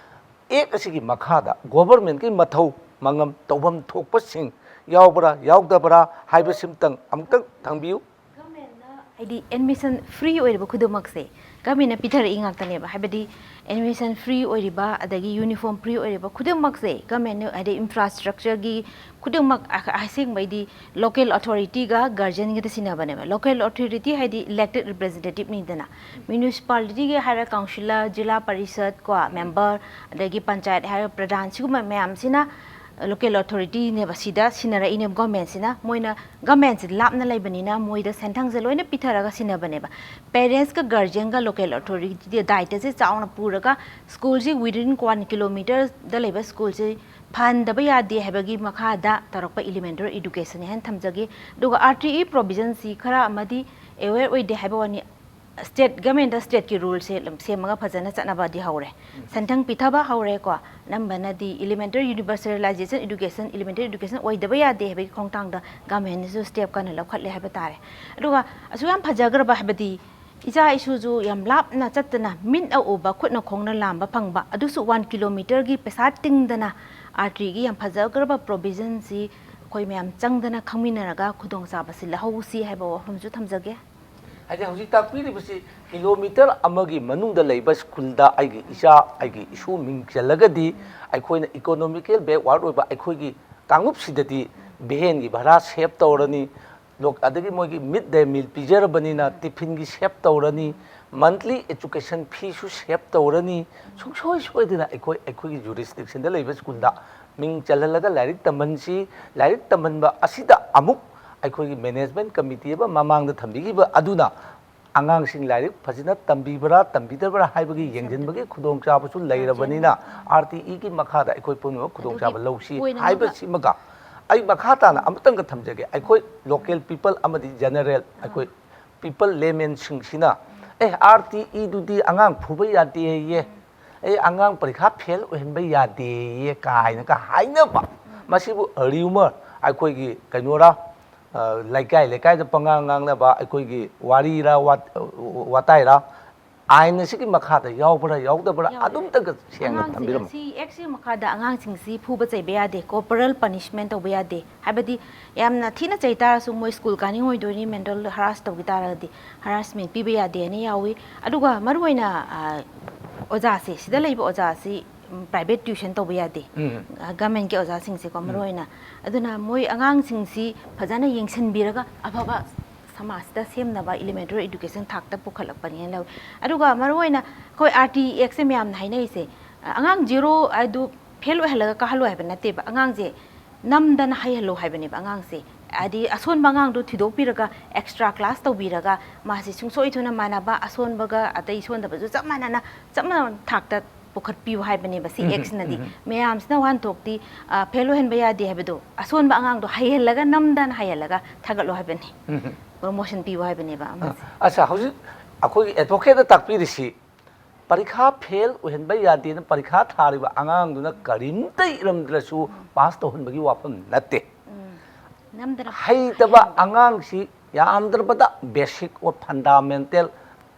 ꯑꯦꯛ ꯑꯁꯤꯒꯤ ꯃꯈꯥꯗ ꯒꯣꯕꯔꯃꯦꯟꯠꯀꯤ ꯃꯊꯧ ꯃꯉꯝ ꯇꯧꯐꯝ ꯊꯣꯛꯄꯁꯤꯡ ꯌꯥꯎꯕ꯭ꯔꯥ ꯌꯥꯎꯗꯕ꯭ꯔꯥ ꯍꯥꯏꯕꯁꯤꯃꯇꯪ ꯑꯃꯨꯛꯇꯪ ꯊꯝꯕꯤꯌꯨ꯫ ꯒꯃꯦꯟꯅ ꯍꯥꯏꯗꯤ ꯑꯦꯗꯃꯤꯁꯟ ꯐ꯭ꯔꯤ ꯑꯣꯏꯔꯤꯕ ꯈꯨꯗꯤꯡꯃꯛꯁꯦ ꯒꯃꯦꯟꯅ ꯄꯤꯊꯔꯛꯏ ꯉꯥꯛꯇꯅꯦꯕ꯫ ꯍꯥꯏꯕꯗꯤ ꯑꯦꯗꯃꯤꯁꯟ ꯐ꯭ꯔꯤ ꯑꯣꯏꯔꯤꯕ, ꯑꯗꯒꯤ ꯌꯨꯅꯤꯐꯣꯔꯝ ꯐ꯭ꯔꯤ ꯑꯣꯏꯔꯤꯕ ꯈꯨꯗꯤꯡꯃꯛꯁꯦ ꯒꯃꯦꯟꯅ ꯍꯥꯏꯗꯤ ꯏꯟꯐ꯭ꯔꯥꯁ꯭ꯇ꯭ꯔꯛꯆꯔꯒꯤ ꯈꯨꯗꯤꯡꯃꯛ ꯑ-, ꯑꯁꯦꯡꯕꯩꯗꯤ ꯂꯣꯀꯦꯜ ꯑꯣꯊꯣꯔꯤꯇꯤꯒ ꯒꯥꯔꯖꯤꯌꯟꯒꯗ ꯁꯤꯟꯅꯕꯅꯦꯕ꯫ ꯂꯣꯀꯦꯜ ꯑꯣꯊꯣꯔꯤꯇꯤ ꯍꯥꯏꯗꯤ ꯏꯂꯦꯛꯇꯦꯗ ꯔꯤꯄ꯭ꯔꯖꯦꯟꯇꯦꯇꯤꯞꯅꯤꯗꯅ꯫ ꯃ꯭ꯌꯨꯅꯤꯁꯤꯄꯥꯂꯤꯇꯤꯒꯤ ꯍꯥꯏꯔ ꯀꯥꯎꯟꯁꯤꯂꯔ, ꯖꯤꯂꯥ ꯄꯔꯤꯁꯠ ꯀꯣ, ꯃꯦꯝꯕꯔ, ꯑꯗꯒꯤ ꯄꯟꯆꯥꯌꯠ ꯍꯥꯏꯔ ꯄ꯭ꯔꯙꯥꯟ, ꯁꯤꯒꯨꯝꯕ ꯃꯌꯥꯝꯁꯤꯅ ꯂꯣꯀꯦꯜ ꯑꯣꯊꯣꯔꯤꯇꯤꯅꯦꯕ, ꯁꯤꯗ ꯁꯤꯟꯅꯔꯛꯏꯅꯦꯕ ꯒꯣꯔꯃꯦꯟꯁꯤꯅ꯫ ꯃꯣꯏꯅ ꯒꯣꯔꯃꯦꯟꯁꯤ ꯂꯥꯞꯅ ꯂꯩꯕꯅꯤꯅ ꯃꯣꯏꯗ ꯁꯦꯟꯊꯪꯁꯦ ꯂꯣꯏꯅ ꯄꯤꯊꯔꯒ ꯁꯤꯟꯅꯕꯅꯦꯕ꯫ ꯄꯦꯔꯦꯟꯁꯀ ꯒꯥꯔꯖꯤꯌꯟꯒ ꯂꯣꯀꯦꯜ ꯑꯣꯊꯣꯔꯤꯇꯤꯗ ꯗꯥꯏꯇꯁꯦ ꯆꯥꯎꯅ ꯄꯨꯔꯒ ꯁ꯭ꯀꯨꯜꯁꯤ within one kilometerꯗ ꯂꯩꯕ ꯁ꯭ꯀꯨꯜꯁꯤ ꯐꯍꯟꯗꯕ ꯌꯥꯗꯦ ꯍꯥꯏꯕꯒꯤ ꯃꯈꯥꯗ ꯇꯧꯔꯛꯄ ꯏꯂꯤꯃꯦꯟꯇꯔꯤ ꯏꯗꯨꯀꯦꯁꯟꯅꯤ ꯍꯥꯏꯅ ꯊꯝꯖꯒꯦ꯫ ꯑꯗꯨꯒ ꯑꯥꯔ ꯇꯤ ꯏ ꯄ꯭ꯔꯣꯕꯤꯖꯟꯁꯤ ꯈꯔ ꯑꯃꯗꯤ ꯑꯦꯋꯦꯌꯔ ꯑꯣꯏꯗꯦ ꯍꯥꯏꯕ ꯋꯥꯅꯤ, ꯁ꯭ꯇꯦꯠ ꯒꯃꯦꯟꯗ ꯁ꯭ꯇꯦꯠꯀꯤ ꯔꯨꯜꯁꯦ ꯁꯦꯝꯃꯒ ꯐꯖꯅ ꯆꯠꯅꯕꯗꯤ ꯍꯧꯔꯦ꯫ ꯁꯦꯟꯊꯪ ꯄꯤꯊꯕ ꯍꯧꯔꯦꯀꯣ꯫ ꯑꯅꯝꯕꯅꯗꯤ ꯏꯂꯤꯃꯦꯟꯇꯔꯤ ꯌꯨꯅꯤꯚꯔꯁꯦꯂꯥꯏꯖꯦꯁꯟ ꯏꯗꯨꯀꯦꯁꯟ, ꯏꯂꯤꯃꯦꯟꯇꯔꯤ ꯏꯗꯨꯀꯦꯁꯟ ꯑꯣꯏꯗꯕ ꯌꯥꯗꯦ ꯍꯥꯏꯕꯒꯤ ꯈꯣꯡꯊꯥꯡꯗ ꯒꯃꯦꯟꯅꯁꯨ ꯁ꯭ꯇꯦꯞ ꯀꯟꯅ ꯂꯧꯈꯠꯂꯦ ꯍꯥꯏꯕ ꯇꯥꯔꯦ꯫ ꯑꯗꯨꯒ ꯑꯁꯨꯛ ꯌꯥꯝ ꯐꯖꯈ꯭ꯔꯕ ꯍꯥꯏꯕꯗꯤ ꯏꯆꯥ ꯏꯁꯨꯁꯨ ꯌꯥꯝ ꯂꯥꯞꯅ ꯆꯠꯇꯅ ꯃꯤꯠꯅ ꯎꯕ ꯈꯨꯠꯅ ꯈꯣꯡꯅ ꯂꯥꯝꯕ ꯐꯪꯕ, ꯑꯗꯨꯁꯨ ꯋꯥꯟ ꯀꯤꯂꯣꯃꯤꯇꯔꯒꯤ ꯄꯩꯁꯥ ꯇꯤꯡꯗꯅ ꯑꯥꯔ ꯇꯤ ꯏꯒꯤ ꯌꯥꯝ ꯐꯖꯈ꯭ꯔꯕ ꯄ꯭ꯔꯣꯕꯤꯖꯟꯁꯤ ꯑꯩꯈꯣꯏ ꯃꯌꯥꯝ ꯆꯪꯗꯅ ꯈꯪꯃꯤꯟꯅꯔꯒ ꯈꯨꯗꯣꯡꯆꯥꯕꯁꯤ ꯂꯧꯍꯧꯁꯤ ꯍꯥꯏꯕ ꯋꯥꯐꯝꯁꯨ ꯊꯝꯖꯒꯦ꯫ ꯍꯥꯏꯗꯤ ꯍꯧꯖꯤꯛ ꯇꯥꯛꯄꯤꯔꯤꯕꯁꯤ ꯀꯤꯂꯣꯃꯤꯇꯔ ꯑꯃꯒꯤ ꯃꯅꯨꯡꯗ ꯂꯩꯕ ꯁ꯭ꯀꯨꯜꯗ ꯑꯩꯒꯤ ꯏꯆꯥ, ꯑꯩꯒꯤ ꯏꯁꯨ ꯃꯤꯡ ꯆꯜꯂꯒꯗꯤ ꯑꯩꯈꯣꯏꯅ ꯏꯀꯣꯅꯣꯃꯤꯀꯦꯜ ꯕꯦꯛꯋꯥꯔꯗ ꯑꯣꯏꯕ ꯑꯩꯈꯣꯏꯒꯤ ꯀꯥꯡꯂꯨꯞꯁꯤꯗꯗꯤ ꯚꯦꯟꯒꯤ ꯚꯔꯥ ꯁꯦꯞ ꯇꯧꯔꯅꯤ, ꯂꯣꯛ-, ꯑꯗꯒꯤ ꯃꯣꯏꯒꯤ ꯃꯤꯗ ꯗꯦ ꯃꯤꯜ ꯄꯤꯖꯔꯕꯅꯤꯅ ꯇꯤꯐꯤꯟꯒꯤ ꯁꯦꯞ ꯇꯧꯔꯅꯤ, ꯃꯟꯊꯂꯤ ꯑꯦꯖꯨꯀꯦꯁꯟ ꯐꯤꯁꯨ ꯁꯦꯞ ꯇꯧꯔꯅꯤ꯫ ꯁꯨꯡꯁꯣꯏ ꯁꯣꯏꯗꯅ ꯑꯩꯈꯣꯏ, ꯑꯩꯈꯣꯏꯒꯤ ꯖꯨꯔꯤꯁꯗꯤꯛꯁꯟꯗ ꯂꯩꯕ ꯁ꯭ꯀꯨꯜꯗ ꯃꯤꯡ ꯆꯜꯍꯜꯂꯒ ꯂꯥꯏꯔꯤꯛ ꯇꯝꯍꯟꯁꯤ꯫ ꯂꯥꯏꯔꯤꯛ ꯇꯝꯍꯟꯕ ꯑꯁꯤꯗ ꯑꯃꯨꯛ ꯑꯩꯈꯣꯏꯒꯤ ꯃꯦꯅꯦꯖꯃꯦꯟꯠ ꯀꯃꯤꯇꯤ ꯑꯃ ꯃꯃꯥꯡꯗ ꯊꯝꯕꯤꯈꯤꯕ ꯑꯗꯨꯅ ꯑꯉꯥꯡꯁꯤꯡ ꯂꯥꯏꯔꯤꯛ ꯐꯖꯅ ꯇꯝꯕꯤꯕ꯭ꯔꯥ, ꯇꯝꯕꯤꯗꯕ꯭ꯔꯥ ꯍꯥꯏꯕꯒꯤ ꯌꯦꯡꯁꯤꯟꯕꯒꯤ ꯈꯨꯗꯣꯡꯆꯥꯕꯁꯨ ꯂꯩꯔꯕꯅꯤꯅ, ꯑꯥꯔ ꯇꯤ ꯏꯒꯤ ꯃꯈꯥꯗ ꯑꯩꯈꯣꯏ ꯄꯨꯝꯅꯃꯛ ꯈꯨꯗꯣꯡꯆꯥꯕ ꯂꯧꯁꯤ ꯍꯥꯏꯕꯁꯤꯃꯒ, ꯑꯩ ꯃꯈꯥ ꯇꯥꯅ ꯑꯃꯇꯪꯒ ꯊꯝꯖꯒꯦ꯫ ꯑꯩꯈꯣꯏ ꯂꯣꯀꯦꯜ ꯄꯤꯄꯜ ꯑꯃꯗꯤ ꯖꯦꯅꯔꯦꯜ, ꯑꯩꯈꯣꯏ ꯄꯤꯄꯜ ꯂꯦꯃꯦꯟꯁꯤꯡꯁꯤꯅ, "ꯑꯦ, ꯑꯥꯔ ꯇꯤ ꯏꯗꯨꯗꯤ ꯑꯉꯥꯡ ꯐꯨꯕ ꯌꯥꯗꯦꯌꯦ, ꯑꯦ, ꯑꯉꯥꯡ ꯄꯔꯤꯈꯥ ꯐꯦꯜ ꯑꯣꯏꯍꯟꯕ ꯌꯥꯗꯦꯌꯦ" ꯀꯥꯏꯅꯒ ꯍꯥꯏꯅꯕ, ꯃꯁꯤꯕꯨ ꯔꯤꯌꯨꯃꯔ, ꯑꯩꯈꯣꯏꯒꯤ ꯀꯩꯅꯣꯔꯥ, ꯑ, ꯂꯩꯀꯥꯏ ꯂꯩꯀꯥꯏꯗ ꯄꯉꯥꯡ ꯉꯥꯡꯅꯕ, ꯑꯩꯈꯣꯏꯒꯤ ꯋꯥꯔꯤꯔꯥ, ꯋꯥ-, ꯋꯥꯇꯥꯏꯔꯥ, ꯑꯥꯏꯟ ꯑꯁꯤꯒꯤ ꯃꯈꯥꯗ ꯌꯥꯎꯕ꯭ꯔꯥ ꯌꯥꯎꯗꯕ꯭ꯔꯥ ꯑꯗꯨꯝꯇꯒ ꯁꯦꯡꯅ ꯊꯝꯕꯤꯔꯝꯃꯨ꯫ ꯁꯤ ꯑꯦꯛꯁꯀꯤ ꯃꯈꯥꯗ ꯑꯉꯥꯡꯁꯤꯡꯁꯤ ꯐꯨꯕ ꯆꯩꯕ ꯌꯥꯗꯦ, ꯀꯣꯔꯄꯣꯔꯦꯜ ꯄꯅꯤꯁꯃꯦꯟꯠ ꯇꯧꯕ ꯌꯥꯗꯦ꯫ ꯍꯥꯏꯕꯗꯤ ꯌꯥꯝꯅ ꯊꯤꯅ ꯆꯩ ꯇꯥꯔꯁꯨ ꯃꯣꯏ ꯁ꯭ꯀꯨꯜ ꯀꯥꯅꯤꯡꯉꯣꯏꯗꯣꯏꯅꯤ, ꯃꯦꯟꯇꯦꯜ ꯍꯔꯥꯁ ꯇꯧꯈꯤ ꯇꯥꯔꯒꯗꯤ, ꯍꯔꯥꯁꯃꯦꯟꯠ ꯄꯤꯕ ꯌꯥꯗꯦ ꯍꯥꯏꯅ ꯌꯥꯎꯏ꯫ ꯑꯗꯨꯒ ꯃꯔꯨꯑꯣꯏꯅ, ꯑ, ꯑꯣꯖꯥꯁꯦ, ꯁꯤꯗ ꯂꯩꯕ ꯑꯣꯖꯥꯁꯤ, ꯎꯝ, ꯄ꯭ꯔꯥꯏꯚꯦꯠ ꯇ꯭ꯌꯨꯁꯟ ꯇꯧꯕ ꯌꯥꯗꯦ꯫ ꯎꯝ꯫ ꯑ, ꯒꯃꯦꯟꯠꯀꯤ ꯑꯣꯖꯥꯁꯤꯡꯁꯦꯀꯣ, ꯎꯝ꯫ ꯃꯔꯨꯑꯣꯏꯅ꯫ ꯑꯗꯨꯅ ꯃꯣꯏ ꯑꯉꯥꯡꯁꯤꯡꯁꯤ ꯐꯖꯅ ꯌꯦꯡꯁꯤꯟꯕꯤꯔꯒ ꯑꯐꯕ ꯁꯃꯥꯖꯇ ꯁꯦꯝꯅꯕ ꯏꯂꯤꯃꯦꯟꯇꯔꯤ ꯏꯗꯨꯀꯦꯁꯟ ꯊꯥꯛꯇ ꯄꯨꯈꯠꯂꯛꯄꯅꯦꯅ ꯂꯧꯏ꯫ ꯑꯗꯨꯒ ꯃꯔꯨꯑꯣꯏꯅ ꯑꯩꯈꯣꯏ ꯑꯥꯔ ꯇꯤ ꯑꯦꯛꯁꯁꯦ ꯃꯌꯥꯝꯅ ꯍꯥꯏꯅꯔꯤꯁꯦ, ꯑꯉꯥꯡ ꯖꯦꯔꯣ ꯑꯗꯨ ꯐꯦꯜ ꯑꯣꯏꯍꯜꯂꯒ ꯀꯥꯍꯜꯂꯣ ꯍꯥꯏꯕ ꯅꯠꯇꯦꯕ, ꯑꯉꯥꯡꯁꯦ ꯅꯝꯗꯅ ꯍꯩꯍꯜꯂꯣ ꯍꯥꯏꯕꯅꯦꯕ꯫ ꯑꯉꯥꯡꯁꯦ ꯍꯥꯏꯗꯤ ꯑꯁꯣꯟꯕ ꯑꯉꯥꯡꯗꯣ ꯊꯤꯗꯣꯛꯄꯤꯔꯒ ꯑꯦꯛꯁꯇ꯭ꯔꯥ ꯀ꯭ꯂꯥꯁ ꯇꯧꯕꯤꯔꯒ ꯃꯥꯁꯤ ꯁꯨꯡꯁꯣꯏ ꯁꯣꯏꯗꯅ ꯃꯥꯟꯅꯕ, ꯑꯁꯣꯟꯕꯒ ꯑꯇꯩ ꯁꯣꯟꯗꯕꯁꯨ ꯆꯞ ꯃꯥꯟꯅꯅ, ꯆꯞ ꯃꯥꯟꯅꯕ ꯊꯥꯛꯇ ꯄꯨꯈꯠꯄꯤꯌꯨ ꯍꯥꯏꯕꯅꯦꯕ ꯁꯤ ꯑꯦꯛꯁꯅꯗꯤ꯫ ꯃꯌꯥꯝꯁꯤꯅ ꯋꯥꯍꯟꯊꯣꯛꯇꯤ ꯐꯦꯜ ꯑꯣꯏꯍꯟꯕ ꯌꯥꯗꯦ ꯍꯥꯏꯕꯗꯣ, ꯑꯁꯣꯟꯕ ꯑꯉꯥꯡꯗꯣ ꯍꯩꯍꯜꯂꯒ, ꯅꯝꯗꯅ ꯍꯩꯍꯜꯂꯒ ꯊꯥꯒꯠꯂꯣ ꯍꯥꯏꯕꯅꯤ꯫ ꯄ꯭ꯔꯣꯃꯣꯁꯟ ꯄꯤꯌꯨ ꯍꯥꯏꯕꯅꯦꯕ ꯑꯃꯁꯦ꯫ ꯑꯁꯥ, ꯍꯧꯖꯤꯛ ꯑꯩꯈꯣꯏꯒꯤ ꯑꯦꯗꯚꯣꯀꯦꯠꯅ ꯇꯥꯛꯄꯤꯔꯤꯁꯤ ꯄꯔꯤꯈꯥ ꯐꯦꯜ ꯑꯣꯏꯍꯟꯕ ꯌꯥꯗꯦꯅ ꯄꯔꯤꯈꯥ ꯊꯥꯔꯤꯕ ꯑꯉꯥꯡꯗꯨꯅ ꯀꯔꯤꯝꯇ ꯏꯔꯝꯗ꯭ꯔꯁꯨ ꯄꯥꯁ ꯇꯧꯍꯟꯕꯒꯤ ꯋꯥꯐꯝ ꯅꯠꯇꯦ꯫ ꯅꯝꯗꯅ ꯍꯩꯇꯕ ꯑꯉꯥꯡꯁꯤ ꯌꯥꯝꯗ꯭ꯔꯕꯗ ꯕꯦꯁꯤꯛ ꯑꯣꯐ ꯐꯟꯗꯥꯃꯦꯟꯇꯦꯜ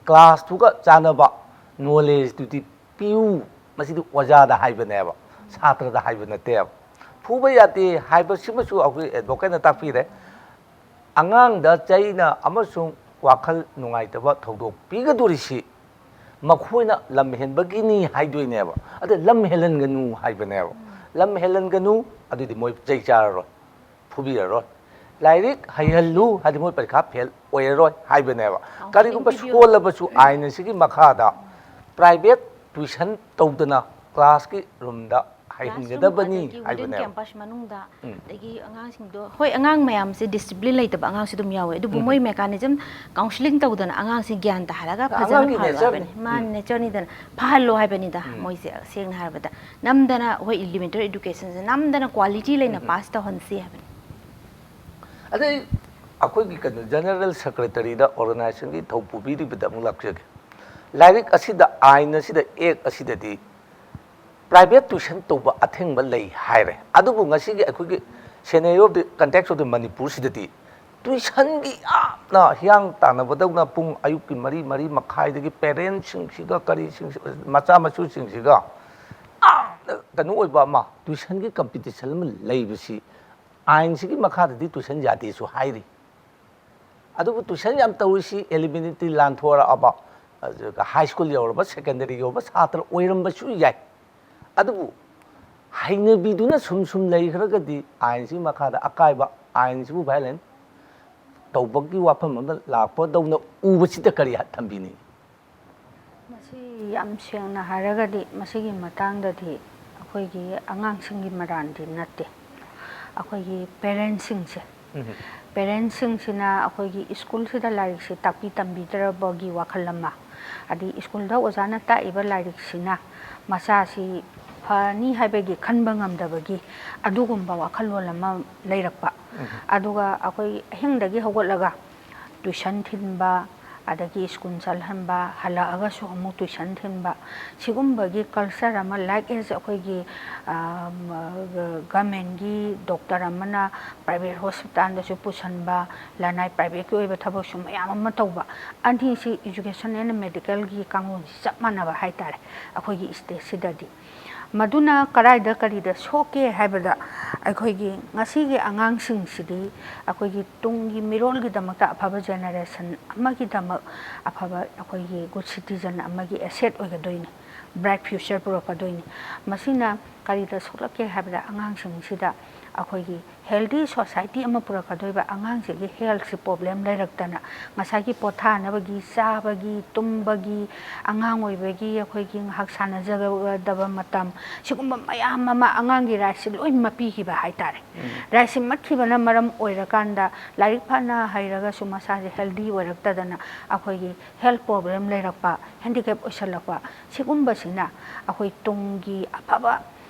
ꯀ꯭ꯂꯥꯁꯇꯨꯒ ꯆꯥꯟꯅꯕ ꯅꯣꯂꯦꯖꯇꯨꯗꯤ ꯄꯤꯌꯨ꯫ ꯃꯁꯤꯗꯤ ꯑꯣꯖꯥꯗ ꯍꯥꯏꯕꯅꯦꯕ, ꯁꯥꯇ꯭ꯔꯗ ꯍꯥꯏꯕ ꯅꯠꯇꯦꯕ꯫ ꯐꯨꯕ ꯌꯥꯗꯦ ꯍꯥꯏꯕꯁꯤꯃꯁꯨ ꯑꯩꯈꯣꯏ ꯑꯦꯗꯚꯣꯀꯦꯠꯅ ꯇꯥꯛꯄꯤꯔꯦ꯫ ꯑꯉꯥꯡꯗ ꯆꯩꯅ ꯑꯃꯁꯨꯡ ꯋꯥꯈꯜ ꯅꯨꯡꯉꯥꯏꯇꯕ ꯊꯧꯗꯣꯛ ꯄꯤꯒꯗꯣꯔꯤꯁꯤ ꯃꯈꯣꯏꯅ ꯂꯝ ꯍꯦꯟꯕꯒꯤꯅꯤ ꯍꯥꯏꯗꯣꯏꯅꯦꯕ꯫ ꯑꯗ ꯂꯝ ꯍꯦꯜꯍꯟꯒꯅꯨ ꯍꯥꯏꯕꯅꯦꯕ꯫ ꯂꯝ ꯍꯦꯜꯍꯟꯒꯅꯨ, ꯑꯗꯨꯗꯤ ꯃꯣꯏ ꯆꯩ ꯆꯥꯔꯔꯣꯏ, ꯐꯨꯕꯤꯔꯔꯣꯏ꯫ ꯂꯥꯏꯔꯤꯛ ꯍꯩꯍꯜꯂꯨ ꯍꯥꯏꯗꯤ ꯃꯣꯏ ꯄꯔꯤꯈꯥ ꯐꯦꯜ ꯑꯣꯏꯔꯔꯣꯏ ꯍꯥꯏꯕꯅꯦꯕ꯫ ꯀꯔꯤꯒꯨꯝꯕ ꯁꯣꯜꯂꯕꯁꯨ ꯑꯥꯏꯟ ꯑꯁꯤꯒꯤ ꯃꯈꯥꯗ ꯄ꯭ꯔꯥꯏꯚꯦꯠ ꯇ꯭ꯋꯤꯁꯟ ꯇꯧꯗꯅ ꯀ꯭ꯂꯥꯁꯀꯤ ꯔꯨꯝꯗ ꯍꯩꯍꯟꯒꯗꯕꯅꯤ ꯍꯥꯏꯕꯅꯦꯕ꯫ ꯀꯦꯝꯄꯁ ꯃꯅꯨꯡꯗ ꯑꯗꯒꯤ ꯑꯉꯥꯡꯁꯤꯡꯗꯣ, ꯍꯣꯏ, ꯑꯉꯥꯡ ꯃꯌꯥꯝꯁꯦ ꯗꯤꯁꯤꯄ꯭ꯂꯤꯟ ꯂꯩꯇꯕ ꯑꯉꯥꯡꯁꯨ ꯑꯗꯨꯝ ꯌꯥꯎꯋꯦ, ꯑꯗꯨꯕꯨ ꯃꯣꯏ ꯃꯦꯀꯥꯅꯤꯖꯝ ꯀꯥꯎꯟꯁꯤꯂꯤꯡ ꯇꯧꯗꯅ ꯑꯉꯥꯡꯁꯤ ꯒ꯭ꯌꯥꯟ ꯇꯥꯍꯜꯂꯒ ꯐꯖꯅ ꯑꯉꯥꯡꯒꯤ ꯐꯍꯜꯂꯣ ꯅꯦꯆꯔꯅꯤ꯫ ꯍꯥꯏꯕꯅꯤ꯫ ꯃꯥ ꯅꯦꯆꯔꯅꯤꯗꯅ ꯐꯍꯜꯂꯣ ꯍꯥꯏꯕꯅꯤꯗ꯫ ꯃꯣꯏꯁꯦ ꯁꯦꯡꯅ ꯍꯥꯏꯔꯕꯗ ꯅꯝꯗꯅ, ꯍꯣꯏ, ꯏꯂꯤꯃꯦꯟꯇꯔꯤ ꯑꯦꯗꯨꯀꯦꯁꯟꯁꯦ ꯅꯝꯗꯅ ꯀ꯭ꯋꯥꯂꯤꯇꯤ ꯂꯩꯅ ꯄꯥꯁ ꯇꯧꯍꯟꯁꯤ ꯍꯥꯏꯕꯅꯤ꯫ ꯑꯗꯩ ꯑꯩꯈꯣꯏꯒꯤ ꯀꯩꯅꯣ ꯖꯦꯅꯔꯦꯜ ꯁꯦꯀ꯭ꯔꯦꯇꯔꯤꯗ ꯑꯣꯔꯒꯅꯥꯏꯖꯦꯁꯟꯒꯤ ꯊꯧ ꯄꯨꯕꯤꯔꯤꯕꯗ ꯑꯃꯨꯛ ꯂꯥꯛꯆꯒꯦ꯫ ꯂꯥꯏꯔꯤꯛ ꯑꯁꯤꯗ, ꯑꯥꯏꯟ ꯑꯁꯤꯗ, ꯑꯦꯛ ꯑꯁꯤꯗꯗꯤ ꯄ꯭ꯔꯥꯏꯚꯦꯠ ꯇ꯭ꯋꯤꯁꯟ ꯇꯧꯕ ꯑꯊꯤꯡꯕ ꯂꯩ ꯍꯥꯏꯔꯦ꯫ ꯑꯗꯨꯕꯨ ꯉꯁꯤꯒꯤ ꯑꯩꯈꯣꯏꯒꯤ scenario of the context of the ꯃꯅꯤꯄꯨꯔꯁꯤꯗꯗꯤ ꯇ꯭ꯋꯤꯁꯟꯒꯤ ꯌꯥꯝꯅ ꯍꯤꯌꯥꯡ ꯇꯥꯟꯅꯕꯗꯧꯅ ꯄꯨꯡ ꯑꯌꯨꯛꯀꯤ ꯃꯔꯤ, ꯃꯔꯤ ꯃꯈꯥꯏꯗꯒꯤ ꯄꯦꯔꯦꯟꯁꯁꯤꯡꯁꯤꯒ ꯀꯔꯤꯁꯤꯡꯁꯤ, ꯃꯆꯥ ꯃꯁꯨꯁꯤꯡꯁꯤꯒ ꯌꯥꯝꯅ ꯀꯩꯅꯣ ꯑꯣꯏꯕ ꯑꯃ, ꯇ꯭ꯋꯤꯁꯟꯒꯤ ꯀꯝꯄꯤꯇꯤꯁꯟ ꯑꯃ ꯂꯩꯕꯁꯤ ꯑꯥꯏꯟꯁꯤꯒꯤ ꯃꯈꯥꯗꯗꯤ ꯇ꯭ꯋꯤꯁꯟ ꯌꯥꯗꯦꯁꯨ ꯍꯥꯏꯔꯤ꯫ ꯑꯗꯨꯕꯨ ꯇ꯭ꯋꯤꯁꯟ ꯌꯥꯝ ꯇꯧꯔꯤꯁꯤ ꯑꯦꯂꯤꯃꯦꯟꯇꯔꯤ ꯂꯥꯟꯊꯣꯔꯛꯑꯕ, ꯑꯗꯨꯒ ꯍꯥꯏ ꯁ꯭ꯀꯨꯜ ꯌꯧꯔꯕ, ꯁꯦꯀꯦꯟꯗꯔꯤ ꯌꯧꯔꯕ ꯁꯥꯇ꯭ꯔ ꯑꯣꯏꯔꯝꯕꯁꯨ ꯌꯥꯏ꯫ ꯑꯗꯨꯕꯨ ꯍꯩꯅꯕꯤꯗꯨꯅ ꯁꯨꯝ ꯁꯨꯝ ꯂꯩꯈ꯭ꯔꯒꯗꯤ ꯑꯥꯏꯟꯁꯤꯒꯤ ꯃꯈꯥꯗ ꯑꯀꯥꯏꯕ, ꯑꯥꯏꯟꯁꯤꯕꯨ ꯚꯥꯏꯑꯣꯂꯦꯟ ꯇꯧꯕꯒꯤ ꯋꯥꯐꯝ ꯑꯃ ꯂꯥꯛꯄꯗꯧꯅ ꯎꯕꯁꯤꯗ ꯀꯔꯤ ꯊꯝꯕꯤꯅꯤꯡꯉꯤ? ꯃꯁꯤ ꯌꯥꯝ ꯁꯦꯡꯅ ꯍꯥꯏꯔꯒꯗꯤ ꯃꯁꯤꯒꯤ ꯃꯇꯥꯡꯗꯗꯤ ꯑꯩꯈꯣꯏꯒꯤ ꯑꯉꯥꯡꯁꯤꯡꯒꯤ ꯃꯔꯥꯟꯗꯤ ꯅꯠꯇꯦ꯫ ꯑꯩꯈꯣꯏꯒꯤ ꯄꯦꯔꯦꯟꯁꯁꯤꯡꯁꯦ, ꯄꯦꯔꯦꯟꯁꯁꯤꯡꯁꯤꯅ ꯑꯩꯈꯣꯏꯒꯤ ꯁ꯭ꯀꯨꯜꯁꯤꯗ ꯂꯥꯏꯔꯤꯛꯁꯤ ꯇꯥꯛꯄꯤ ꯇꯝꯕꯤꯗ꯭ꯔꯕꯒꯤ ꯋꯥꯈꯜ ꯑꯃ, ꯑꯗꯩ ꯁ꯭ꯀꯨꯜꯗ ꯑꯣꯖꯥꯅ ꯇꯥꯛꯏꯕ ꯂꯥꯏꯔꯤꯛꯁꯤꯅ ꯃꯆꯥꯁꯤ ꯐꯅꯤ ꯍꯥꯏꯕꯒꯤ ꯈꯟꯕ ꯉꯝꯗꯕꯒꯤ ꯑꯗꯨꯒꯨꯝꯕ ꯋꯥꯈꯜꯂꯣꯟ ꯑꯃ ꯂꯩꯔꯛꯄ꯫ ꯑꯗꯨꯒ ꯑꯩꯈꯣꯏ ꯑꯍꯤꯡꯗꯒꯤ ꯍꯧꯒꯠꯂꯒ ꯇ꯭ꯌꯨꯁꯟ ꯊꯤꯟꯕ, ꯑꯗꯒꯤ ꯁ꯭ꯀꯨꯜ ꯆꯠꯍꯟꯕ, ꯍꯜꯂꯛꯑꯒꯁꯨ ꯑꯃꯨꯛ ꯇ꯭ꯌꯨꯁꯟ ꯊꯤꯟꯕ, ꯁꯤꯒꯨꯝꯕꯒꯤ ꯀꯜꯆꯔ ꯑꯃ, ꯂꯥꯏꯛ ꯑꯦꯁ ꯑꯩꯈꯣꯏꯒꯤ ꯒꯃꯦꯟꯒꯤ ꯗꯣꯛꯇꯔ ꯑꯃꯅ ꯄ꯭ꯔꯥꯏꯚꯦꯠ ꯍꯣꯁꯄꯤꯇꯥꯜꯗꯁꯨ ꯄꯨꯁꯟꯕ, ꯂꯅꯥꯏ ꯄ꯭ꯔꯥꯏꯚꯦꯠꯀꯤ ꯑꯣꯏꯕ ꯊꯕꯛꯁꯨ ꯃꯌꯥꯝ ꯑꯃ ꯇꯧꯕ, ꯑꯅꯤꯁꯤ ꯏꯖꯨꯀꯦꯁꯟ ꯑꯦꯟ ꯃꯦꯗꯤꯀꯦꯜꯒꯤ ꯀꯥꯡꯂꯣꯟꯁꯤ ꯆꯞ ꯃꯥꯟꯅꯕ ꯍꯥꯏꯇꯥꯔꯦ ꯑꯩꯈꯣꯏꯒꯤ ꯁ꯭ꯇꯦꯠꯁꯤꯗꯗꯤ꯫ ꯃꯗꯨꯅ ꯀꯗꯥꯏꯗ ꯀꯔꯤꯗ ꯁꯣꯛꯀꯦ ꯍꯥꯏꯕꯗ, ꯑꯩꯈꯣꯏꯒꯤ ꯉꯁꯤꯒꯤ ꯑꯉꯥꯡꯁꯤꯡꯁꯤꯗꯤ ꯑꯩꯈꯣꯏꯒꯤ ꯇꯨꯡꯒꯤ ꯃꯤꯔꯣꯜꯒꯤꯗꯃꯛꯇ ꯑꯐꯕ ꯖꯦꯅꯦꯔꯦꯁꯟ ꯑꯃꯒꯤꯗꯃꯛ ꯑꯐꯕ ꯑꯩꯈꯣꯏꯒꯤ ꯒꯨꯗ ꯁꯤꯇꯤꯖꯟ ꯑꯃꯒꯤ ꯑꯦꯁꯦꯠ ꯑꯣꯏꯒꯗꯣꯏꯅꯤ, ꯕ꯭ꯔꯥꯏꯠ ꯐ꯭ꯌꯨꯆꯔ ꯄꯨꯔꯛꯀꯗꯣꯏꯅꯤ꯫ ꯃꯁꯤꯅ ꯀꯔꯤꯗ ꯁꯣꯛꯂꯛꯀꯦ ꯍꯥꯏꯕꯗ, ꯑꯉꯥꯡꯁꯤꯡꯁꯤꯗ ꯑꯩꯈꯣꯏꯒꯤ ꯍꯦꯜꯗꯤ ꯁꯣꯁꯥꯏꯇꯤ ꯑꯃ ꯄꯨꯔꯛꯀꯗꯣꯏꯕ, ꯑꯉꯥꯡꯁꯤꯒꯤ ꯍꯦꯜꯠꯁꯤ ꯄ꯭ꯔꯣꯕ꯭ꯂꯦꯝ ꯂꯩꯔꯛꯇꯅ ꯉꯁꯥꯏꯒꯤ ꯄꯣꯊꯥꯅꯕꯒꯤ, ꯆꯥꯕꯒꯤ, ꯇꯨꯝꯕꯒꯤ, ꯑꯉꯥꯡ ꯑꯣꯏꯕꯒꯤ ꯑꯩꯈꯣꯏꯒꯤ ꯉꯥꯏꯍꯥꯛ ꯁꯥꯟꯅꯖꯒꯗꯕ ꯃꯇꯝ, ꯁꯤꯒꯨꯝꯕ ꯃꯌꯥꯝ ꯑꯃ ꯑꯉꯥꯡꯒꯤ ꯔꯥꯏꯠꯁꯤ ꯂꯣꯏ ꯃꯠꯄꯤꯈꯤꯕ ꯍꯥꯏꯇꯥꯔꯦ꯫ ꯔꯥꯏꯠꯁꯤ ꯃꯠꯈꯤꯕꯅ ꯃꯔꯝ ꯑꯣꯏꯔꯀꯥꯟꯗ ꯂꯥꯏꯔꯤꯛ ꯐꯅ ꯍꯩꯔꯒꯁꯨ ꯃꯁꯥꯁꯦ ꯍꯦꯜꯗꯤ ꯑꯣꯏꯔꯛꯇꯗꯅ ꯑꯩꯈꯣꯏꯒꯤ ꯍꯦꯜꯠ ꯄ꯭ꯔꯣꯕ꯭ꯂꯦꯝ ꯂꯩꯔꯛꯄ, ꯍꯦꯟꯗꯤꯀꯦꯞ ꯑꯣꯏꯁꯜꯂꯛꯄ, ꯁꯤꯒꯨꯝꯕꯁꯤꯅ ꯑꯩꯈꯣꯏ ꯇꯨꯡꯒꯤ ꯑꯐꯕ,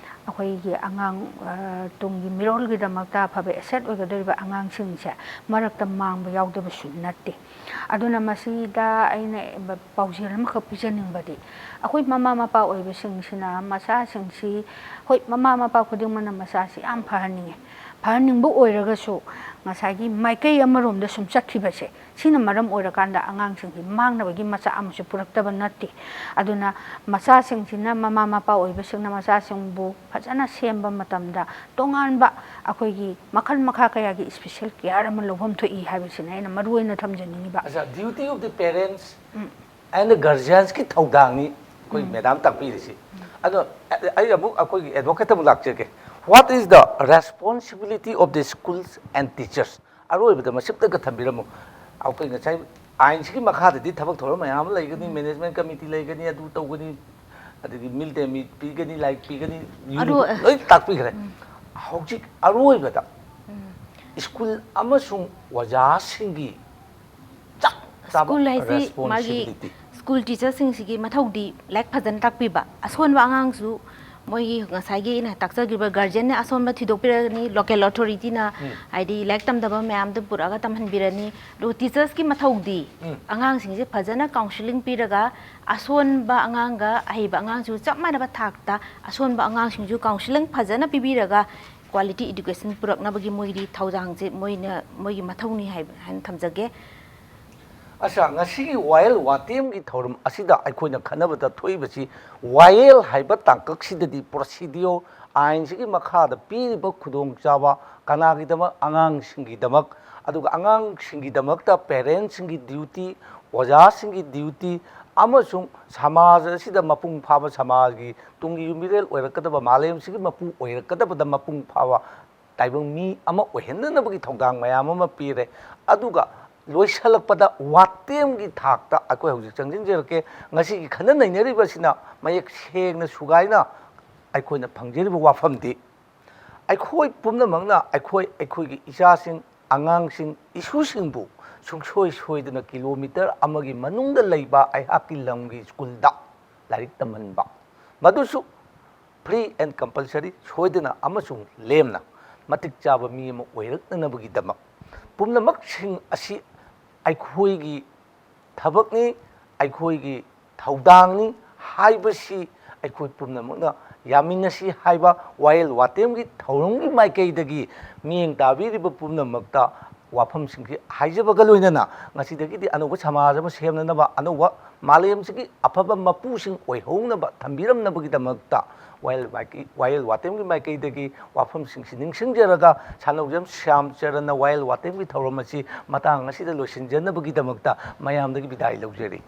ꯑꯩꯈꯣꯏꯒꯤ ꯑꯉꯥꯡ, ꯑ, ꯇꯨꯡꯒꯤ ꯃꯤꯔꯣꯜꯒꯤꯗꯃꯛꯇ ꯑꯐꯕ ꯑꯦꯁꯦꯠ ꯑꯣꯏꯒꯗꯧꯔꯤꯕ ꯑꯉꯥꯡꯁꯤꯡꯁꯦ ꯃꯔꯛꯇ ꯃꯥꯡꯕ ꯌꯥꯎꯗꯕꯁꯨ ꯅꯠꯇꯦ꯫ ꯑꯗꯨꯅ ꯃꯁꯤꯗ ꯑꯩꯅ ꯄꯥꯎꯖꯦꯜ ꯑꯃꯈꯛ ꯄꯤꯖꯅꯤꯡꯕꯗꯤ, ꯑꯩꯈꯣꯏ ꯃꯃꯥ ꯃꯄꯥ ꯑꯣꯏꯕꯁꯤꯡꯁꯤꯅ ꯃꯆꯥꯁꯤꯡꯁꯤ, ꯍꯣꯏ, ꯃꯃꯥ ꯃꯄꯥ ꯈꯨꯗꯤꯡꯃꯛꯅ ꯃꯆꯥꯁꯤ ꯌꯥꯝ ꯐꯍꯟꯅꯤꯡꯉꯦ, ꯐꯍꯟꯅꯤꯡꯕ ꯑꯣꯏꯔꯒꯁꯨ ꯉꯁꯥꯏꯒꯤ ꯃꯥꯏꯀꯩ ꯑꯃꯔꯣꯝꯗ ꯁꯨꯝ ꯆꯠꯈꯤꯕꯁꯦ, ꯁꯤꯅ ꯃꯔꯝ ꯑꯣꯏꯔꯀꯥꯟꯗ ꯑꯉꯥꯡꯁꯤꯡꯁꯤ ꯃꯥꯡꯅꯕꯒꯤ ꯃꯆꯥꯛ ꯑꯃꯁꯨ ꯄꯨꯔꯛꯇꯕ ꯅꯠꯇꯦ꯫ ꯑꯗꯨꯅ ꯃꯆꯥꯁꯤꯡꯁꯤꯅ, ꯃꯃꯥ ꯃꯄꯥ ꯑꯣꯏꯕꯁꯤꯡꯅ ꯃꯆꯥꯁꯤꯡꯕꯨ ꯐꯖꯅ ꯁꯦꯝꯕ ꯃꯇꯝꯗ ꯇꯣꯉꯥꯟꯕ ꯑꯩꯈꯣꯏꯒꯤ ꯃꯈꯜ ꯃꯈꯥ ꯀꯌꯥꯒꯤ ꯏꯁꯄꯤꯁꯦꯜ ꯀꯤꯌꯥꯔ ꯑꯃ ꯂꯧꯐꯝ ꯊꯣꯛꯏ ꯍꯥꯏꯕꯁꯤꯅ ꯑꯩꯅ ꯃꯔꯨ ꯑꯣꯏꯅ ꯊꯝꯖꯅꯤꯡꯉꯤꯕ꯫ ꯑꯆꯥ, duty of the parents and the guardiansꯀꯤ ꯊꯧꯗꯥꯡꯅꯤ ꯑꯩꯈꯣꯏ ꯃꯦꯗꯥꯝ ꯇꯥꯛꯄꯤꯔꯤꯁꯤ꯫ ꯑꯗꯣ ꯑ-, ꯑꯩ ꯑꯃꯨꯛ ꯑꯩꯈꯣꯏꯒꯤ ꯑꯦꯗꯚꯣꯀꯦꯠꯇ ꯑꯃꯨꯛ ꯂꯥꯛꯆꯒꯦ꯫ What is the responsibility of the schools and teachers? ꯑꯔꯣꯏꯕꯗ ꯃꯁꯤꯝꯇꯒ ꯊꯝꯕꯤꯔꯝꯃꯨ꯫ ꯑꯩꯈꯣꯏ ꯉꯁꯥꯏ ꯑꯥꯏꯟꯁꯤꯒꯤ ꯃꯈꯥꯗꯗꯤ ꯊꯕꯛ ꯊꯧꯔꯝ ꯃꯌꯥꯝ ꯑꯃ ꯂꯩꯒꯅꯤ, ꯃꯦꯅꯦꯖꯃꯦꯟ ꯀꯃꯤꯇꯤ ꯂꯩꯒꯅꯤ, ꯑꯗꯨ ꯇꯧꯒꯅꯤ, ꯑꯗꯒꯤ ꯃꯤꯜ ꯗꯦ ꯃꯤꯜ ꯄꯤꯒꯅꯤ, ꯂꯥꯏꯔꯤꯛ ꯄꯤꯒꯅꯤ, ꯌꯨ ꯑꯔꯣ- ꯂꯣꯏ ꯇꯥꯛꯄꯤꯈ꯭ꯔꯦ꯫ ꯍꯧꯖꯤꯛ ꯑꯔꯣꯏꯕꯗ ꯁ꯭ꯀꯨꯜ ꯑꯃꯁꯨꯡ ꯑꯣꯖꯥꯁꯤꯡꯒꯤ ꯆꯞ ꯆꯥꯕ ꯁ꯭ꯀꯨꯜ ꯍꯥꯏꯁꯤ ꯃꯥꯒꯤ responsibility. ꯁ꯭ꯀꯨꯜ ꯇꯤꯆꯔꯁꯤꯡꯁꯤꯒꯤ ꯃꯊꯧꯗꯤ ꯂꯥꯏꯔꯤꯛ ꯐꯖꯅ ꯇꯥꯛꯄꯤꯕ, ꯑꯁꯣꯟꯕ ꯑꯉꯥꯡꯁꯨ ꯃꯣꯏꯒꯤ ꯉꯁꯥꯏꯒꯤ ꯑꯩꯅ ꯇꯥꯛꯆꯈꯤꯕ ꯒꯥꯔꯖꯤꯌꯟꯅ ꯑꯁꯣꯟꯕ ꯊꯤꯗꯣꯛꯄꯤꯔꯒꯅꯤ, ꯂꯣꯀꯦꯜ ꯑꯣꯊꯣꯔꯤꯇꯤꯅ ꯍꯥꯏꯗꯤ ꯂꯥꯏꯔꯤꯛ ꯇꯝꯗꯕ ꯃꯌꯥꯝꯗꯨ ꯄꯨꯔꯛꯑꯒ ꯇꯝꯍꯟꯕꯤꯔꯅꯤ꯫ ꯑꯗꯨꯒ ꯇꯤꯆꯔꯁꯀꯤ ꯃꯊꯧꯗꯤ ꯑꯉꯥꯡꯁꯤꯡꯁꯦ ꯐꯖꯅ ꯀꯥꯎꯟꯁꯤꯂꯤꯡ ꯄꯤꯔꯒ ꯑꯁꯣꯟꯕ ꯑꯉꯥꯡꯒ ꯑꯍꯩꯕ ꯑꯉꯥꯡꯁꯨ ꯆꯞ ꯃꯥꯟꯅꯕ ꯊꯥꯛꯇ ꯑꯁꯣꯟꯕ ꯑꯉꯥꯡꯁꯤꯡꯁꯨ ꯀꯥꯎꯟꯁꯤꯂꯤꯡ ꯐꯖꯅ ꯄꯤꯕꯤꯔꯒ ꯀ꯭ꯋꯥꯂꯤꯇꯤ ꯏꯗꯨꯀꯦꯁꯟ ꯄꯨꯔꯛꯅꯕꯒꯤ ꯃꯣꯏꯒꯤ ꯊꯧꯗꯥꯡꯁꯦ ꯃꯣꯏꯅ ꯃꯣꯏꯒꯤ ꯃꯊꯧꯅꯤ ꯍꯥꯏꯕ ꯍꯥꯏꯅ ꯊꯝꯖꯒꯦ꯫ ꯑꯁꯥ, ꯉꯁꯤꯒꯤ ꯋꯥꯌꯦꯜ ꯋꯥꯇꯦꯝꯒꯤ ꯊꯧꯔꯝ ꯑꯁꯤꯗ ꯑꯩꯈꯣꯏꯅ ꯈꯟꯅꯕꯗ ꯊꯣꯛꯏꯕꯁꯤ ꯋꯥꯌꯦꯜ ꯍꯥꯏꯕ ꯇꯥꯡꯀꯛꯁꯤꯗꯗꯤ ꯄ꯭ꯔꯣꯁꯤꯗꯤꯌꯣꯔ, ꯑꯥꯏꯟꯁꯤꯒꯤ ꯃꯈꯥꯗ ꯄꯤꯔꯤꯕ ꯈꯨꯗꯣꯡꯆꯥꯕ ꯀꯅꯥꯒꯤꯗꯃꯛ? ꯑꯉꯥꯡꯁꯤꯡꯒꯤꯗꯃꯛ꯫ ꯑꯗꯨꯒ ꯑꯉꯥꯡꯁꯤꯡꯒꯤꯗꯃꯛꯇ ꯄꯦꯔꯦꯟꯁꯁꯤꯡꯒꯤ ꯗ꯭ꯌꯨꯇꯤ, ꯑꯣꯖꯥꯁꯤꯡꯒꯤ ꯗ꯭ꯌꯨꯇꯤ ꯑꯃꯁꯨꯡ ꯁꯃꯥꯖ ꯑꯁꯤꯗ ꯃꯄꯨꯡ ꯐꯥꯕ ꯁꯃꯥꯖꯒꯤ ꯇꯨꯡꯒꯤ ꯌꯨꯝꯕꯤꯔꯦꯜ ꯑꯣꯏꯔꯛꯀꯗꯕ, ꯃꯥꯂꯦꯝꯁꯤꯒꯤ ꯃꯄꯨ ꯑꯣꯏꯔꯛꯀꯗꯕꯗ ꯃꯄꯨꯡ ꯐꯥꯕ ꯇꯥꯏꯕꯪ ꯃꯤ ꯑꯃ ꯑꯣꯏꯍꯟꯅꯅꯕꯒꯤ ꯊꯧꯗꯥꯡ ꯃꯌꯥꯝ ꯑꯃ ꯄꯤꯔꯦ꯫ ꯑꯗꯨꯒ ꯂꯣꯏꯁꯤꯜꯂꯛꯄꯗ ꯋꯥꯇꯦꯝꯒꯤ ꯊꯥꯛꯇ ꯑꯩꯈꯣꯏ ꯍꯧꯖꯤꯛ ꯆꯪꯁꯤꯟꯖꯔꯛꯀꯦ꯫ ꯉꯁꯤꯒꯤ ꯈꯟꯅ ꯅꯩꯅꯔꯤꯕꯁꯤꯅ ꯃꯌꯦꯛ ꯁꯦꯡꯅ ꯁꯨꯒꯥꯏꯅ ꯑꯩꯈꯣꯏꯅ ꯐꯪꯖꯔꯤꯕ ꯋꯥꯐꯝꯗꯤ, ꯑꯩꯈꯣꯏ ꯄꯨꯝꯅꯃꯛꯅ ꯑꯩꯈꯣꯏ ꯑꯩꯈꯣꯏꯒꯤ ꯏꯆꯥꯁꯤꯡ, ꯑꯉꯥꯡꯁꯤꯡ, ꯏꯁꯨꯁꯤꯡꯕꯨ ꯁꯨꯡꯁꯣꯏ ꯁꯣꯏꯗꯅ ꯀꯤꯂꯣꯃꯤꯇꯔ ꯑꯃꯒꯤ ꯃꯅꯨꯡꯗ ꯂꯩꯕ ꯑꯩꯍꯥꯛꯀꯤ ꯂꯝꯒꯤ ꯁ꯭ꯀꯨꯜꯗ ꯂꯥꯏꯔꯤꯛ ꯇꯝꯍꯟꯕ, ꯃꯗꯨꯁꯨ free and compulsory, ꯁꯣꯏꯗꯅ ꯑꯃꯁꯨꯡ ꯂꯦꯝꯅ ꯃꯇꯤꯛ ꯆꯥꯕ ꯃꯤ ꯑꯃ ꯑꯣꯏꯔꯛꯅꯅꯕꯒꯤꯗꯃꯛ꯫ ꯄꯨꯝꯅꯃꯛꯁꯤꯡ ꯑꯁꯤ ꯑꯩꯈꯣꯏꯒꯤ ꯊꯕꯛꯅꯤ, ꯑꯩꯈꯣꯏꯒꯤ ꯊꯧꯗꯥꯡꯅꯤ ꯍꯥꯏꯕꯁꯤ ꯑꯩꯈꯣꯏ ꯄꯨꯝꯅꯃꯛꯅ ꯌꯥꯃꯤꯟꯅꯁꯤ ꯍꯥꯏꯕ ꯋꯥꯌꯦꯜ ꯋꯥꯇꯦꯝꯒꯤ ꯊꯧꯔꯝꯒꯤ ꯃꯥꯏꯀꯩꯗꯒꯤ ꯃꯤꯠꯌꯦꯡ ꯇꯥꯕꯤꯔꯤꯕ ꯄꯨꯝꯅꯃꯛꯇ ꯋꯥꯐꯝꯁꯤꯡꯁꯤ ꯍꯥꯏꯖꯕꯒ ꯂꯣꯏꯅꯅ, ꯉꯁꯤꯗꯒꯤꯗꯤ ꯑꯅꯧꯕ ꯁꯃꯥꯖ ꯑꯃ ꯁꯦꯝꯅꯅꯕ, ꯑꯅꯧꯕ ꯃꯥꯂꯦꯝꯁꯤꯒꯤ ꯑꯐꯕ ꯃꯄꯨꯁꯤꯡ ꯑꯣꯏꯍꯧꯅꯕ ꯊꯝꯕꯤꯔꯝꯅꯕꯒꯤꯗꯃꯛꯇ ꯋꯥꯌꯦꯜ ꯃꯥꯏꯀꯩ, ꯋꯥꯌꯦꯜ ꯋꯥꯇꯦꯝꯒꯤ ꯃꯥꯏꯀꯩꯗꯒꯤ ꯋꯥꯐꯝꯁꯤꯡꯁꯤ ꯅꯤꯡꯁꯤꯡꯖꯔꯒ, ꯁꯥꯟꯅꯧꯖꯝ ꯁ꯭ꯌꯥꯝ ꯆꯔꯟꯅ ꯋꯥꯌꯦꯜ ꯋꯥꯇꯦꯝꯒꯤ ꯊꯧꯔꯝ ꯑꯁꯤ ꯃꯇꯥꯡ ꯑꯁꯤꯗ ꯂꯣꯏꯁꯤꯟꯖꯅꯕꯒꯤꯗꯃꯛꯇ ꯃꯌꯥꯝꯗꯒꯤ ꯕꯤꯗꯥꯏ ꯂꯧꯖꯔꯤ꯫